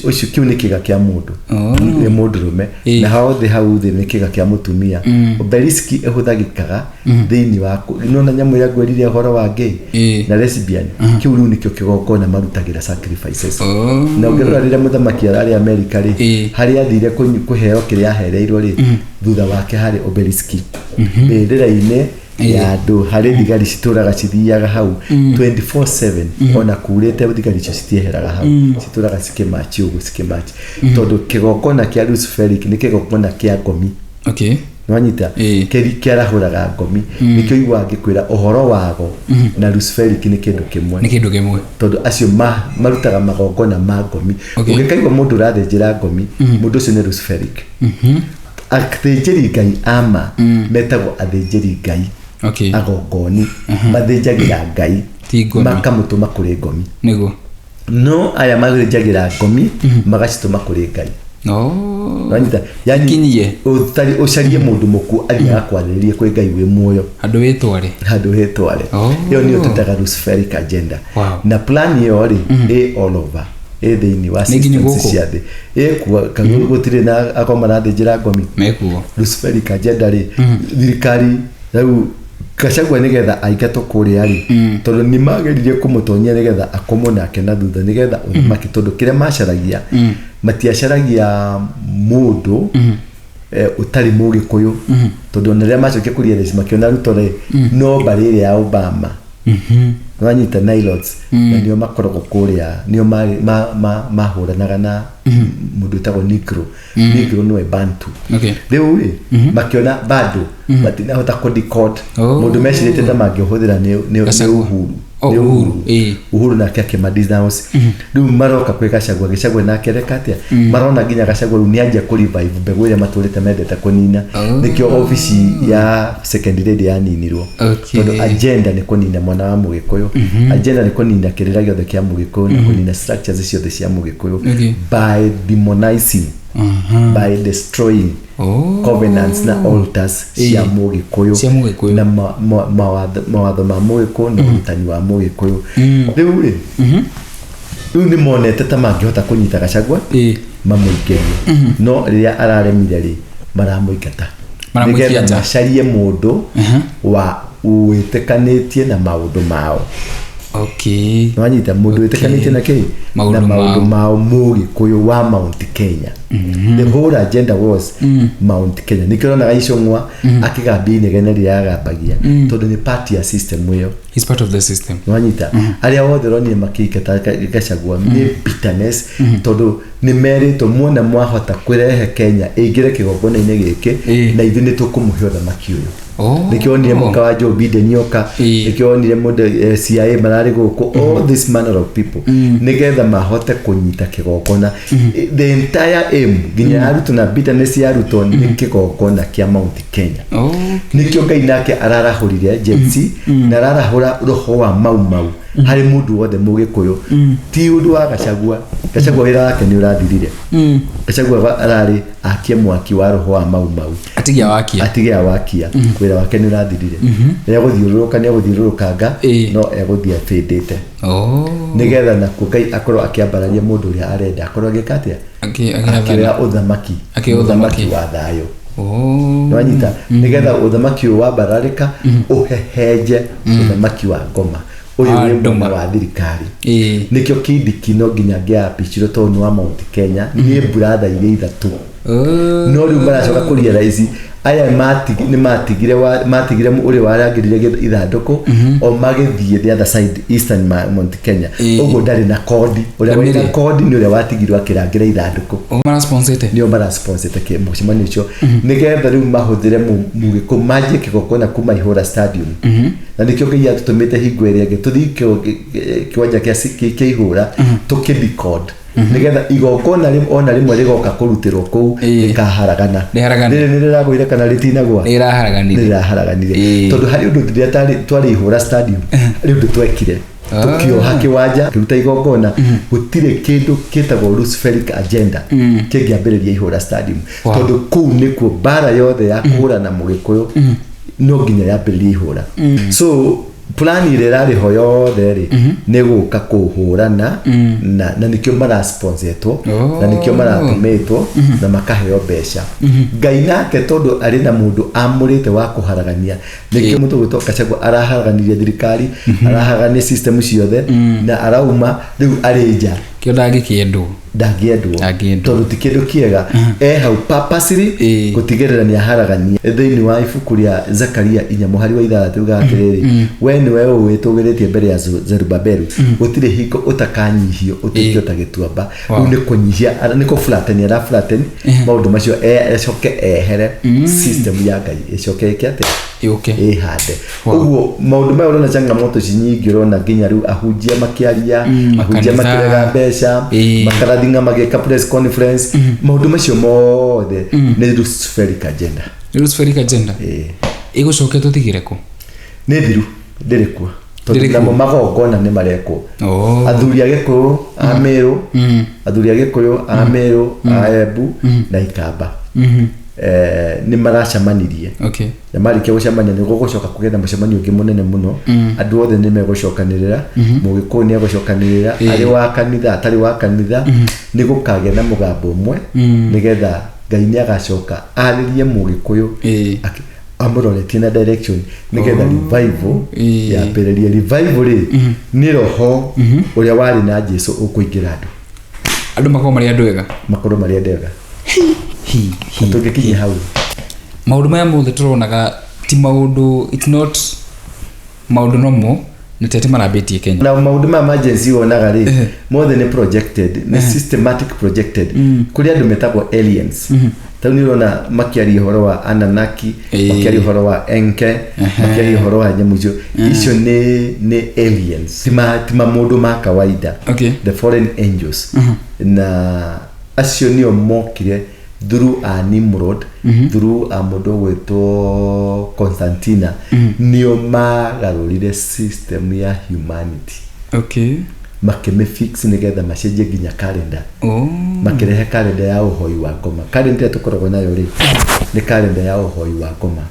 Ũcio kĩu nĩ kĩga kĩa mũndũ. Oh. Nĩ mũndũrũme. Na hau thĩ, hau thĩ nĩ kĩga kĩa mũtumia. Obelisk ĩhũthagĩkaga thĩinĩ wa nĩwona nyamũ ĩrĩa ngwĩrire ũhoro wa gay na lesbian, kĩu rĩu nĩkĩo kĩgongona marutagĩra sacrifices. Oh. Na ũngĩrora rĩrĩa mũthamaki ararĩ Amerika rĩ, harĩa athire kũheo kĩrĩa ahereirwo rĩ, thutha wake harĩ obelisk mbĩrĩra-inĩ ya andũ, harĩ thigari citũraga cithiaga hau 24/7. Ona kurĩte, thigari icio citieheraga hau, citũraga cikĩmachi ũguo cikĩmachi, tondũ kĩgongona kĩa Luciferic nĩ kĩgongona kĩa ngomi. Nwanyita? Kĩri kĩarahũraga ngomi. Nĩkĩo iguaga ngĩkwĩra ũhoro wago na Luciferic nĩ kĩndũ kĩmwe. Nĩ kĩndũ kĩmwe. Tondũ acio marutaga magongona ma ngomi. Ũngĩkaigua mũndũ ũrathĩnjĩra ngomi, mũndũ ũcio nĩ Luciferic. Athĩnjĩri Ngai ama metagwo athĩnjĩri Ngai agongoni, mathĩnjagĩra Ngai. Ti ngomi. Makamũtũma kũrĩ ngomi. Nĩguo. No aya mathĩnjagĩra ngomi magacitũma kũrĩ Ngai. Oh. Wanyita? Yani Kinyie. ũtari ũcarie mũndũ mũkuũ athiĩ agakwarĩrĩrie kwĩ Ngai wĩ muoyo. Handũ wĩtware. Handũ hetware. Oh. Ĩyo nĩyo twĩtaga Luciferic agenda. Na plan ĩyo rĩ, ĩ all over, ĩ thĩinĩ wa Nĩ nginya systems gũkũ? cia thĩ. Ĩkuo gũtirĩ na ako marathĩnjĩra ngomi. Mekuo. Luciferic agenda rĩ, thirikari rĩu Gachagua nĩgetha aingatwo kũrĩa rĩ, tondũ nĩ mageririe kũmũtonyia nĩgetha akomwo nake na thutha nĩgetha ũthamaki, tondũ kĩrĩa macaragia, matiacaragia mũndũ ũtarĩ mũgĩkũyũ, tondũ ona rĩrĩa macokire kũrealize makĩona Ruto rĩ, no mbarĩ ĩrĩa ya Obama. Nĩwanyita? Nilots na nĩo makoragwo kũrĩa, nĩo mahũranaga na mũndũ wĩtagwo Negro. Negro nĩwe Bantu. Rĩu rĩ, makĩona bado matinahota kũ decode. Oh. Mũndũ mecirĩtie ta mangĩhũthĩra nĩ Gachagua. Uhuru. Oh, Nĩ Uhuru, ĩĩ. Uhuru nake akĩma denounce. Rĩu maroka kwĩ Gachagua. Gachagua nake reka atĩa, marona nginya Gachagua rĩu nĩanjia kũ revive mbegũ ĩrĩa matũrĩte mendete kũnina. Oh. Nĩkĩo obici ya second lady yaninirwo. Tondũ agenda nĩ kũnina mwana wa mũgĩkũyũ, agenda nĩ kũnina kĩrĩra gĩothe kĩa mũgĩkũyũ na kũnina structures ciothe cia mũgĩkũyũ by demonizing, by destroying Oh. covenants na altars cia mũgĩkũyũ. Cia Mũgĩkũyũ. Na mawatho ma mũgĩkũyũ na ũrutani wa mũgĩkũyũ. Rĩu rĩ, rĩu nĩ monete ta mangĩhota kũnyita Gachagua mamũingĩrie, no rĩrĩa araremire rĩ, maramũingata. Maramũikia Nĩgetha nja. macarie mũndũ wa wĩtĩkanĩtie na maũndũ mao. Nĩwanyita? Mũndũ wĩtĩkanĩtie na kĩ? Maũndũ Na maũndũ mao. mao, mũgĩkũyũ wa Mount Kenya. The whole agenda was Mount Kenya. Nĩkĩo ũronaga Icũng'wa akĩgambia inegene rĩrĩa agambagia, tondũ nĩ part ya system ĩyo. He's part of the system. Nĩwanyita? Arĩa othe ũronire makĩingata Gachagua nĩ bitterness, tondũ nĩ merĩtwo muona mwahota kũrehe Kenya ĩingĩre kĩgongona-inĩ gĩkĩ, na ithuĩ nĩ tũkũmũhe ũthamaki ũyũ. Nĩkĩo wonire mũka wa Joe Biden oka. Nĩkĩo wonire mũndũ CIA mararĩ gũkũ, all this manner of people, nĩgetha mahote kũnyita kĩgongona. The entire aim nginya ya Ruto na bitterness ya Ruto nĩ kĩgongona kĩa Mount Kenya. Nĩkĩo Ngai nake ararahũrire Gen Z na ararahũra roho wa Mau Mau harĩ mũndũ wothe mũgĩkũyũ. Ti ũndũ wa Gachagua. Gachagua wĩra wake nĩ ũrathirire. Gachagua ararĩ akie mwaki wa roho wa Mau Mau. Atigia wakia. Atige awakia, wĩra wake nĩ ũrathirire. Egũthiũrũrũka, nĩ egũthiũrũrũkanga, no egũthiĩ abĩndĩte, nĩgetha nakuo Ngai akorwo akĩambararia mũndũ ũrĩa arenda akorwo agĩka atĩa? Akĩathana. Akĩoya ũthamaki. Akĩoya ũthamaki. Ũthamaki wa thayũ. Oh. Nĩwanyita? Nĩgetha ũthamaki ũyũ wambararĩka ũhehenje ũthamaki wa ngoma ũyũ Wa wĩ mwena ndũma. wa thirikari. Nĩkĩo Kindiki no nginya angĩapicirwo, tondũ nĩ wa Mount Kenya, nĩ mburatha iria ithatũ. No rĩu maracoka kũ realize aya nĩ matigire matigire ũrĩa warangĩrire ithandũkũ o magĩthiĩ the other side, eastern Mount Kenya. Ũguo ndarĩ na kodi. Ũrĩa Na wĩna mĩrĩ. kodi nĩ ũrĩa watigirwo akĩrangĩra ithandũkũ. Oh, marasponsete. Nĩo marasponsete mũcemanio ũcio, nĩgetha rĩu mahũthĩre mũgĩkũ manjie kĩgongona kuma Ihũra Stadium. Na nĩkĩo Ngai atũtũmĩte hingo ĩrĩa ĩngĩ tũthiĩ kĩwanja kĩa Ihũra tũkĩ-decode, nĩgetha igongona ona rĩmwe rĩgoka kũrutĩrwo kũu rĩkaharagana. Rĩharagane. Rĩrĩ nĩ rĩragũire kana rĩtinagwa? Nĩ ĩraharaganire. Rĩraharaganire. Tondũ harĩ ũndũ rĩrĩa twarĩ Ihũra Stadium, harĩ ũndũ twekire. Tũkĩoha kĩwanja, kĩruta igongona, gũtirĩ kĩndũ kĩtagwo Luciferic agenda kĩngĩambĩrĩria Ihũra Stadium. Tondũ kũu nĩkuo mbara yothe ya kũhũrana mũgĩkũyũ. No nginya yambĩrĩrie ihũra. So plan ĩrĩa ĩrarĩ ho yothe rĩ, nĩ gũka kũhũrana na nĩkĩo marasponsetwo na nĩkĩo maratũmĩtwo na makaheo mbeca. Ngai nake, tondũ arĩ na mũndũ amũrĩte wa kũharagania, nĩkĩo mũndũ gwĩtwo Gachagua araharaganirie thirikari, araharagania system ciothe na arauma rĩu arĩ nja. Kĩo ndangĩkĩendwo. Ndangĩendwo. Ndangĩendwo. Tondũ ti kĩndũ kĩega e hau purposely gũtigĩrĩra nĩ aharagania. Thĩinĩ wa ibuku rĩa Zakaria 4 mũhari wa 6 ugaga atĩrĩrĩ, we nĩwe ũwĩtũgĩrĩtie mbere ya Zerubabelu, gũtirĩ hingo ũtakanyihio ũtuĩke ta gĩtuamba. Rĩu nĩ kũnyihia, nĩ kũ flatten, ara flatten maũndũ macio, acoke ehere system ya Ngai, ĩcoke ĩke atĩa? Yũke. Ĩhande ũguo maũndũ maya. Ũrona changamoto ici nyingĩ, ũrona nginya rĩu ahunjia makĩaria, ahunjia makanitha. Makĩrega mbeca, makarathinga magĩka press conference. Maũndũ macio mothe nĩ Luciferic agenda. Nĩ Luciferic agenda. Ĩgũcoke tũtigĩre kũ? Nĩ thiru, ndĩrĩ kuo tondũ Ndĩrĩ kuo. namo magongona nĩ marekwo. Oh. Athuri a Gĩkũyũ a Mĩrũ, athuri a Gĩkũyũ a Mĩrũ, a Embu na Ikamba, nĩ maracemanirie. Na marĩkia gũcemania, nĩ gũgũcoka kũgĩa na mũcemanio ũngĩ mũnene mũno. Andũ othe nĩ megũcokanĩrĩra, Mũgĩkũyũ nĩ egũcokanĩrĩra, arĩ wa kanitha, atarĩ wa kanitha, nĩ gũkagĩa na mũgambo ũmwe, nĩgetha Ngai nĩ agacoka arĩrie Mũgĩkũyũ amũroretie na direction, nĩgetha revival yambĩrĩrie. Revival rĩ, nĩ roho ũrĩa warĩ na Jesu ũkũingĩra andũ. Andũ makorwo marĩ andũ ega. Makorwo marĩ andũ ega. Hi hi. Na tũngĩkinyia hau. Maũndũ maya mothe tũronaga ti maũndũ, it's not maũndũ nomo nĩ tete marambĩtie Kenya. Na maũndũ maya ma Gen Z wonaga rĩ, mothe nĩ projected, nĩ systematic projected. Kũrĩ andũ metagwo aliens. Ta rĩu nĩ ũrona makĩaria ũhoro wa Anunnaki, makĩaria ũhoro wa Enke, makĩaria ũhoro wa nyamũ icio. Icio nĩ aliens, ti maũndũ ma kawaida. The fallen angels, na acio nĩo mokire through a Nimrod, through a mũndũ ũgwĩtwo Constantina, nĩo magarũrire system ya humanity, makĩmĩfix nĩgetha macenjie nginya calendar, makĩrehe kalenda ya ũhoi wa ngoma. Kalenda ĩrĩa tũkoragwo nayo rĩ, nĩ kalenda ya ũhoi wa ngoma.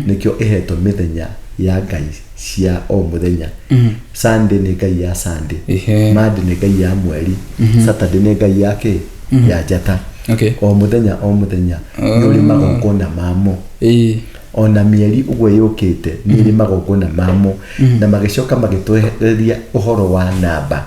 Nĩkĩo ĩhetwo mĩthenya ya ngai cia o mũthenya. Sunday nĩ ngai ya Sunday, Monday nĩ ngai ya mweri, Saturday nĩ ngai ya kĩ, ya njata. O mũthenya o mũthenya nĩ ũrĩ magongona mamo. Ona mĩeri ũguo yũkĩte nĩ ĩrĩ magongona mamo. Na magĩcoka magĩtwehereria ũhoro wa namba,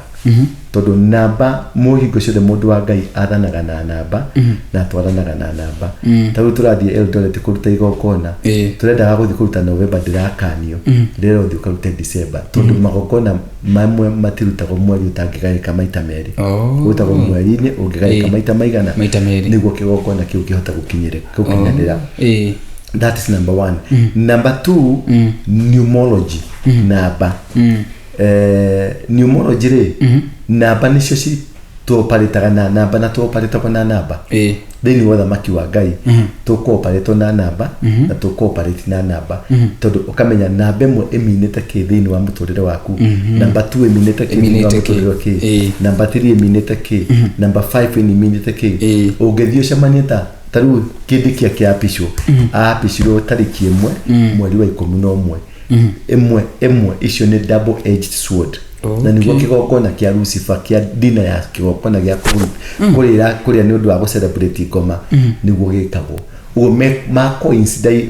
tondũ namba mũhingo ciothe mũndũ wa Ngai athanaga na namba na atwaranaga na namba. Ta rĩu tũrathiĩ Eldoret kũruta igongona, tũrendaga gũthiĩ kũruta November, ndĩrakanio, ndĩrerwo ũthiĩ ũkarute December, tondũ magongona mamwe matirutagwo mweri ũtangĩgaĩka maita merĩ. Ũrutagwo mweri-inĩ ũngĩgaĩka maita maigana? Maita merĩ. Nĩguo kĩgongona kĩu kĩhote gũkinyanĩra. That is number one. Number two, numerology, namba. Numerology rĩ, namba nĩcio ci tuoparĩtaga na namba na tuoparĩtagwo na namba. Thĩinĩ wa ũthamaki wa Ngai tũkooparĩtwo na namba na tũkooparĩti na namba, tondũ ũkamenya namba ĩmwe ĩminĩte kĩ thĩinĩ wa mũtũrĩre waku, namba 2 ĩminĩte kĩ thĩinĩ wa Ĩminĩte kĩ. mũtũrĩre kĩ, namba 3 ĩminĩte kĩ, namba 5 ĩminĩte kĩ. Ũngĩthiĩ ũcemanie ta rĩu kĩndĩ kĩa kĩapicwo, aapicirwo tarĩki 1 mweri wa 11, 1 1, icio nĩ double edged sword. Na nĩguo kĩgongona kĩa Lucifer, kĩa dina ya kĩgongona gĩa kũrĩra kũrĩa nĩ ũndũ wa gũcelebrate ngoma, nĩguo gĩkagwo ũguo.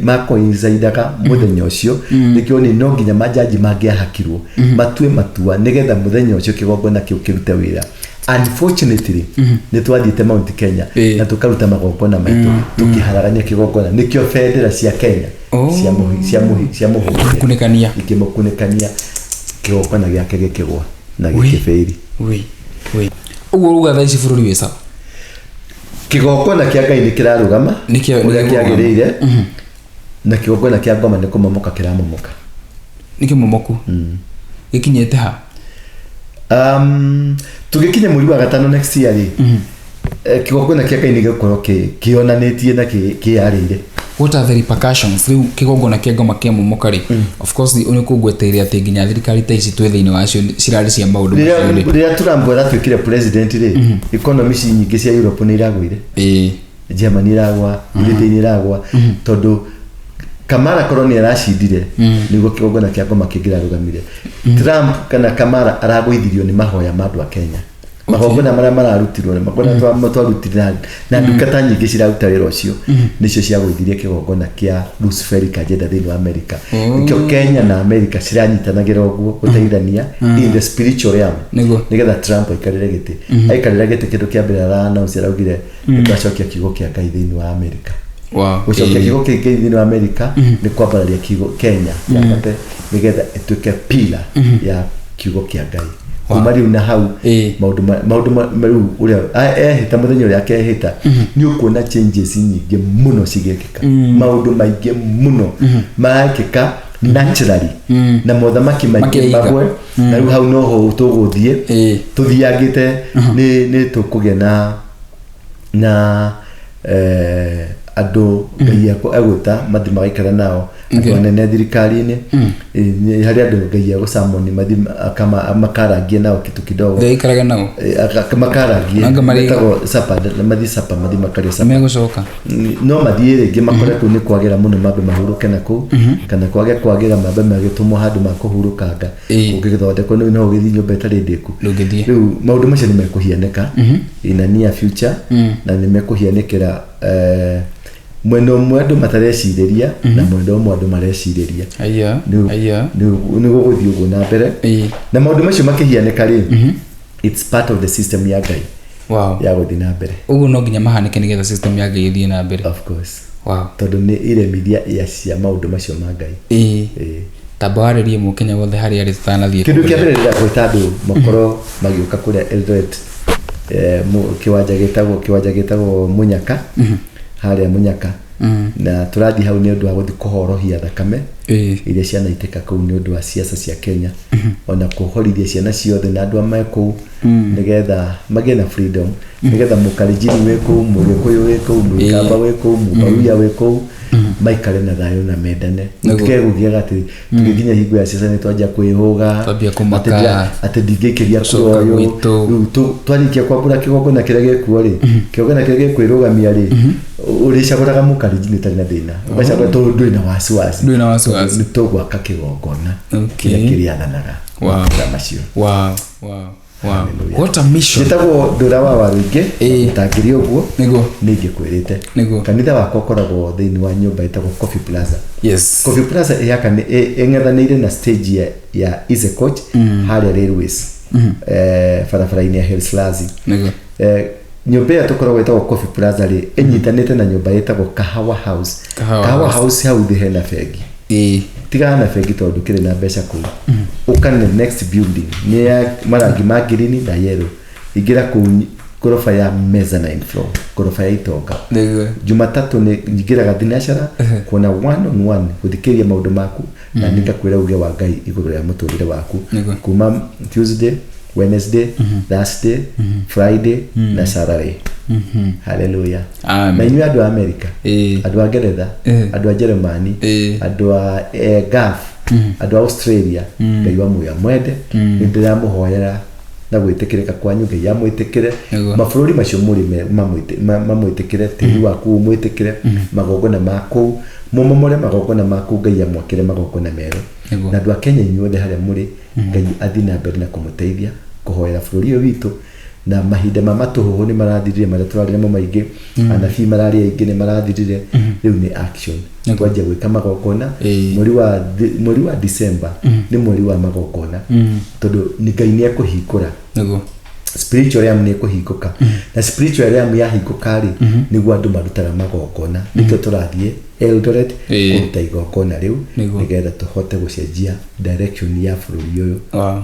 Ma coincidaga mũthenya ũcio. Nĩkĩo nĩ no nginya majaji mangĩahakirwo matue matua nĩgetha mũthenya ũcio kĩgongona kĩu kĩrute wĩra. Unfortunately, nĩ twathiĩte Mount Kenya na tũkaruta magongona maitũ, tũkĩharagania kĩgongona. Nĩkĩo bendera cia Kenya cia mũhũngĩre Kunĩkania. Ikĩmũkunĩkania, kĩgongona gĩake gĩkĩgwa na gĩkĩbĩri. Ui. Ui. Ũguo uga thaa ici bũrũri wĩ sawa? Kĩgongona kĩa Ngai nĩ kĩrarũgama ũrĩa nĩ kĩagĩrĩire, na kĩgongona kĩa ngoma nĩ kũmomoka kĩramomoka. Nĩ kĩmomoku. Gĩkinyĩte ha? Tũgĩkinya mweri wa gatano next year rĩ, kĩgongona kĩa Ngai nĩ gĩgũkorwo kĩonanĩtie na kĩarĩire. What are the repercussions rĩu kĩgongona kĩa ngoma kĩamomoka rĩ? Of course nĩ kũngweteire atĩ nginya thirikari ta ici twĩ thĩinĩ wacio cirarĩ cia maũndũ macio rĩ. Rĩrĩa Trump aratuĩkire president rĩ, economy ci nyingĩ cia Europe nĩ iragũire. Germany iragwa, Britain iragwa, tondũ Kamara korwo nĩ aracindire nĩguo kĩgongona kĩa ngoma kĩngĩrarũgamire. Trump kana Kamara aragũithirio nĩ mahoya ma andũ a Kenya, magongona marĩa mararutirwo nĩ magongona twarutire na ndungata nyingĩ ciraruta wĩra ũcio, nĩcio ciagũithirie kĩgongona kĩa Luciferic agenda thĩinĩ wa America. Nĩkĩo Kenya na America ciranyitanagĩra ũguo gũteithania in the spiritual realm, nĩgetha Trump aikarĩre gĩtĩ. Aikarĩra gĩtĩ, kĩndũ kĩa mbere ara-announce, araugire nĩtwacokia kiugo kĩa Ngai thĩinĩ wa America. Gũcokia kiugo kĩa Ngai thĩinĩ wa America nĩ kwambararia kiugo Kenya yambate, nĩgetha ĩtuĩke pillar ya kiugo kĩa Ngai. Kuma rĩu na hau, maũndũ rĩu ũrĩa ehĩta, mũthenya ũrĩa akehĩta, nĩ ũkuona changes nyingĩ mũno cigĩkĩka, maũndũ maingĩ mũno marekĩka naturally, na mothamaki maingĩ Makeiga. magwe. Na rĩu hau noho tũgũthiĩ, tũthiangĩte nĩ tũkũgĩa na andũ Ngai egwĩta mathi magaikara nao, andũ anene thirikari-inĩ. Harĩ andũ Ngai egũcamoni mathi makarangie nao kitu kidogo. Thĩikaraga nao. Makarangie. Anga Metagwo sapa, mathi sapa, mathi makarĩa sapa. Megũcoka. No mathiĩ rĩngĩ makore kũu nĩ kwagĩra mũno, mambe mahurũke na kũu, kana kwage kwagĩra mambe magĩtũmwo handũ ma kũhurũkanga ũngĩgĩthondekwo. Nĩ no ũgĩthiĩ nyũmba ĩtarĩ ndĩku. Ndũngĩthiĩ. Rĩu maũndũ macio nĩ mekũhianĩka in a near future, na nĩ mekũhianĩkĩra mwena ũmwe andũ matarecirĩria na mwena ũmwe andũ marecirĩria. Aya. Aya. Nĩ gũgũthiĩ ũguo na mbere, na maũndũ macio makĩhianĩka rĩ, it's part of the system ya Ngai ya gũthiĩ na mbere. Ũguo no nginya mahanĩke nĩgetha system ya Ngai ĩthiĩ na mbere. Of course, tondũ nĩ iremithia ya cia maũndũ macio ma Ngai. Tamba warĩrie mũkenya wothe harĩa arĩ tũtanathiĩ. Kĩndũ kĩa mbere ndĩrenda gwĩta andũ makorwo magĩũka kũrĩa Eldoret, kĩwanja gĩtagwo Munyaka, harĩa Munyaka, na tũrathiĩ hau nĩ ũndũ wa gũthiĩ kũhorohia thakame iria cianaitĩka kũu nĩ ũndũ wa siasa cia Kenya, ona kũhorithia ciana ciothe na andũ a me kũu, nĩgetha magĩe na freedom, nĩgetha mũkalenjini wĩ kũu, mũgĩkũyũ wĩ kũu, mũgĩkamba wĩ kũu, mũbaruya wĩ kũu, maikare na thayũ na mendane. Tũtige gũthiaga atĩ tũgĩkinya hingo ya siasa nĩ twanjia kwĩhũga, Twambia kũmaka. Atĩ ndingĩikĩria kura Gũcoka ũyũ. gwitũ. Rĩu twarĩkia kwambũra kĩgongona kĩrĩa gĩkuo rĩ, kĩgongona kĩrĩa gĩkwĩrũgamia rĩ, ũrĩcagũraga mũkalenjini ũtarĩ na thĩna, ũgacagũra tondũ ndũrĩ na wasiwasi. Ndũrĩ na wasiwasi. Nĩ tũgwaka kĩgongona kĩrĩa kĩrĩathanaga matũũra macio. Wow. What a mission. Njĩtagwo Ndũra wa Waruingĩ. Ũtangĩria ũguo nĩ ingĩkwĩrĩte. Kanitha wakwa ũkoragwo thĩinĩ wa nyũmba ĩtagwo Coffee Plaza. Coffee Plaza ĩng'ethanĩire na stage ya Easy Coach harĩa Railways, barabara-inĩ ya Helslasi. Nyũmba ĩyo tũkoragwo ĩtagwo Coffee Plaza rĩ, ĩnyitanĩte na nyũmba ĩtagwo Kahawa House. Kahawa Kahawa House hau thĩ hena bengi. Tigana na bengi tondũ ndũkĩrĩ na mbeca kũu. Ũka nĩ next building, nĩ ya marangi ma green na yellow. Ingĩra kũu ngoroba ya mezzanine floor, ngoroba ya itonga. Jumatatũ nĩ njingĩraga thinacara kuona one on one, gũthikĩrĩria maũndũ maku, na nĩ ngakwĩra uge wa Ngai igũrũ rĩa mũtũrĩre waku, kuma Tuesday, Wednesday, Thursday, Friday na Saturday. Haleluya. Amen. Na inyuĩ andũ a America, andũ a Ngeretha, andũ a Jeremani, andũ a Gulf, andũ a Australia, Ngai wa muoyo mwende, nĩ ndĩramũhoera na gwĩtĩkĩrĩka kwanyu, Ngai amwĩtĩkĩre. Mabũrũri macio mũrĩ mamwĩtĩkĩre, tĩri waku ũmwĩtĩkĩre, magongona ma kũu mũmomore, magongona ma kũu Ngai amwakĩre magongona merũ. Na andũ a Kenya inyuothe harĩa mũrĩ, Ngai athiĩ na mbere na kũmũteithia kũhoera bũrũri ũyũ witũ. Na mahinda ma matũhũhũ nĩ marathirire, marĩa tũrarĩ namo maingĩ, anabii mararĩ aingĩ nĩ marathirire, rĩu nĩ action. Twanjia gwĩka magongona. Mweri wa December nĩ mweri wa magongona, tondũ nĩ Ngai nĩ ekũhingũra spiritual realm, nĩ ĩkũhingũka, na spiritual realm yahingũka rĩ, nĩguo andũ marutaga magongona. Nĩkĩo tũrathiĩ Eldoret kũruta igongona rĩu, nĩgetha tũhote gũcenjia direction ya bũrũri ũyũ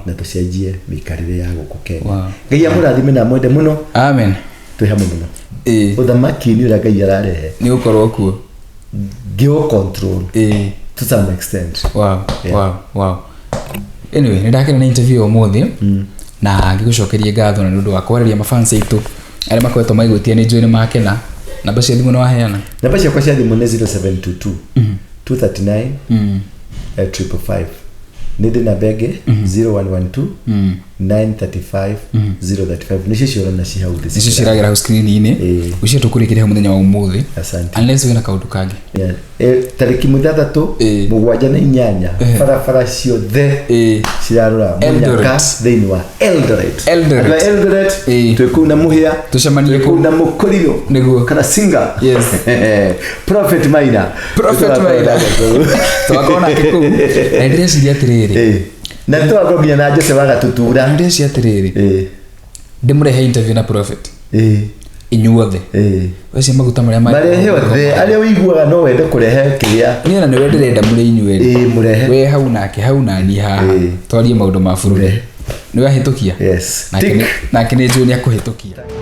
na tũcenjie mĩikarĩre ya gũkũ Kenya. Ngai amũrathime na amwende mũno. Amen. Twĩ hamwe mũno. Ũthamaki-inĩ ũrĩa Ngai ararehe, Nĩ gũkorwo kuo. Ngĩũ control to some extent. Wow. Anyway, nĩ ndakena nĩ interview ya ũmũthĩ na ngĩgũcokerie ngatho na nĩ ũndũ wa kwarĩria mafans aitũ arĩa makoretwo maigwĩtie. Nĩ njũĩ nĩ makena. Namba cia thimũ nĩ waheana? Namba ciakwa cia thimũ nĩ 0722 239 555. Nĩ ndĩ namba ĩngĩ, 0112 935 035 nĩcio ciorana ci hau thĩ. Nicio ciragera hau screen-inĩ. Ĩĩ. Ũcio tũkũrĩkĩria hau mũthenya wa ũmũthĩ. Asante. Unless wĩna kaũndũ kangĩ. Yeah. Tarĩki 6 Ĩĩ. 7 na 8 barabara ciothe Ĩĩ. cirarora mũnyaka Eldoret. thĩinĩ wa Eldoret. Eldoret. Andũ a Eldoret Ĩĩ. twĩ kũu na mũhĩa, Tũcemanie twĩ kũu kũu. na mũkũrirũ Nĩguo. kana singa. Yes. Prophet Maina. Prophet Maina. Tũgakorwo nake kũu. Na ndĩreciria atĩrĩrĩ. Ĩĩ. Na tũgakorwo nginya na Jose wa Gatutura. Ndĩreciria atĩrĩrĩ. Ĩĩ. Ndĩmũrehe interview na prophet. Ĩĩ. Inyuothe. Ĩĩ. Ũcio maguta marĩa Marehe othe arĩa ũiguaga no wende kũrehe kĩrĩa. Niĩ ona nĩwe ndĩrenda mũrĩ inyuerĩ. Ĩĩ, mũrehe. We hau nake hau nani haha. Ĩĩ. Twarie maũndũ ma bũrũri. Mũrehe. Nĩ wahĩtũkia? Yes. Nake Tick. nake nĩ njũĩ nĩ akũhĩtũkia.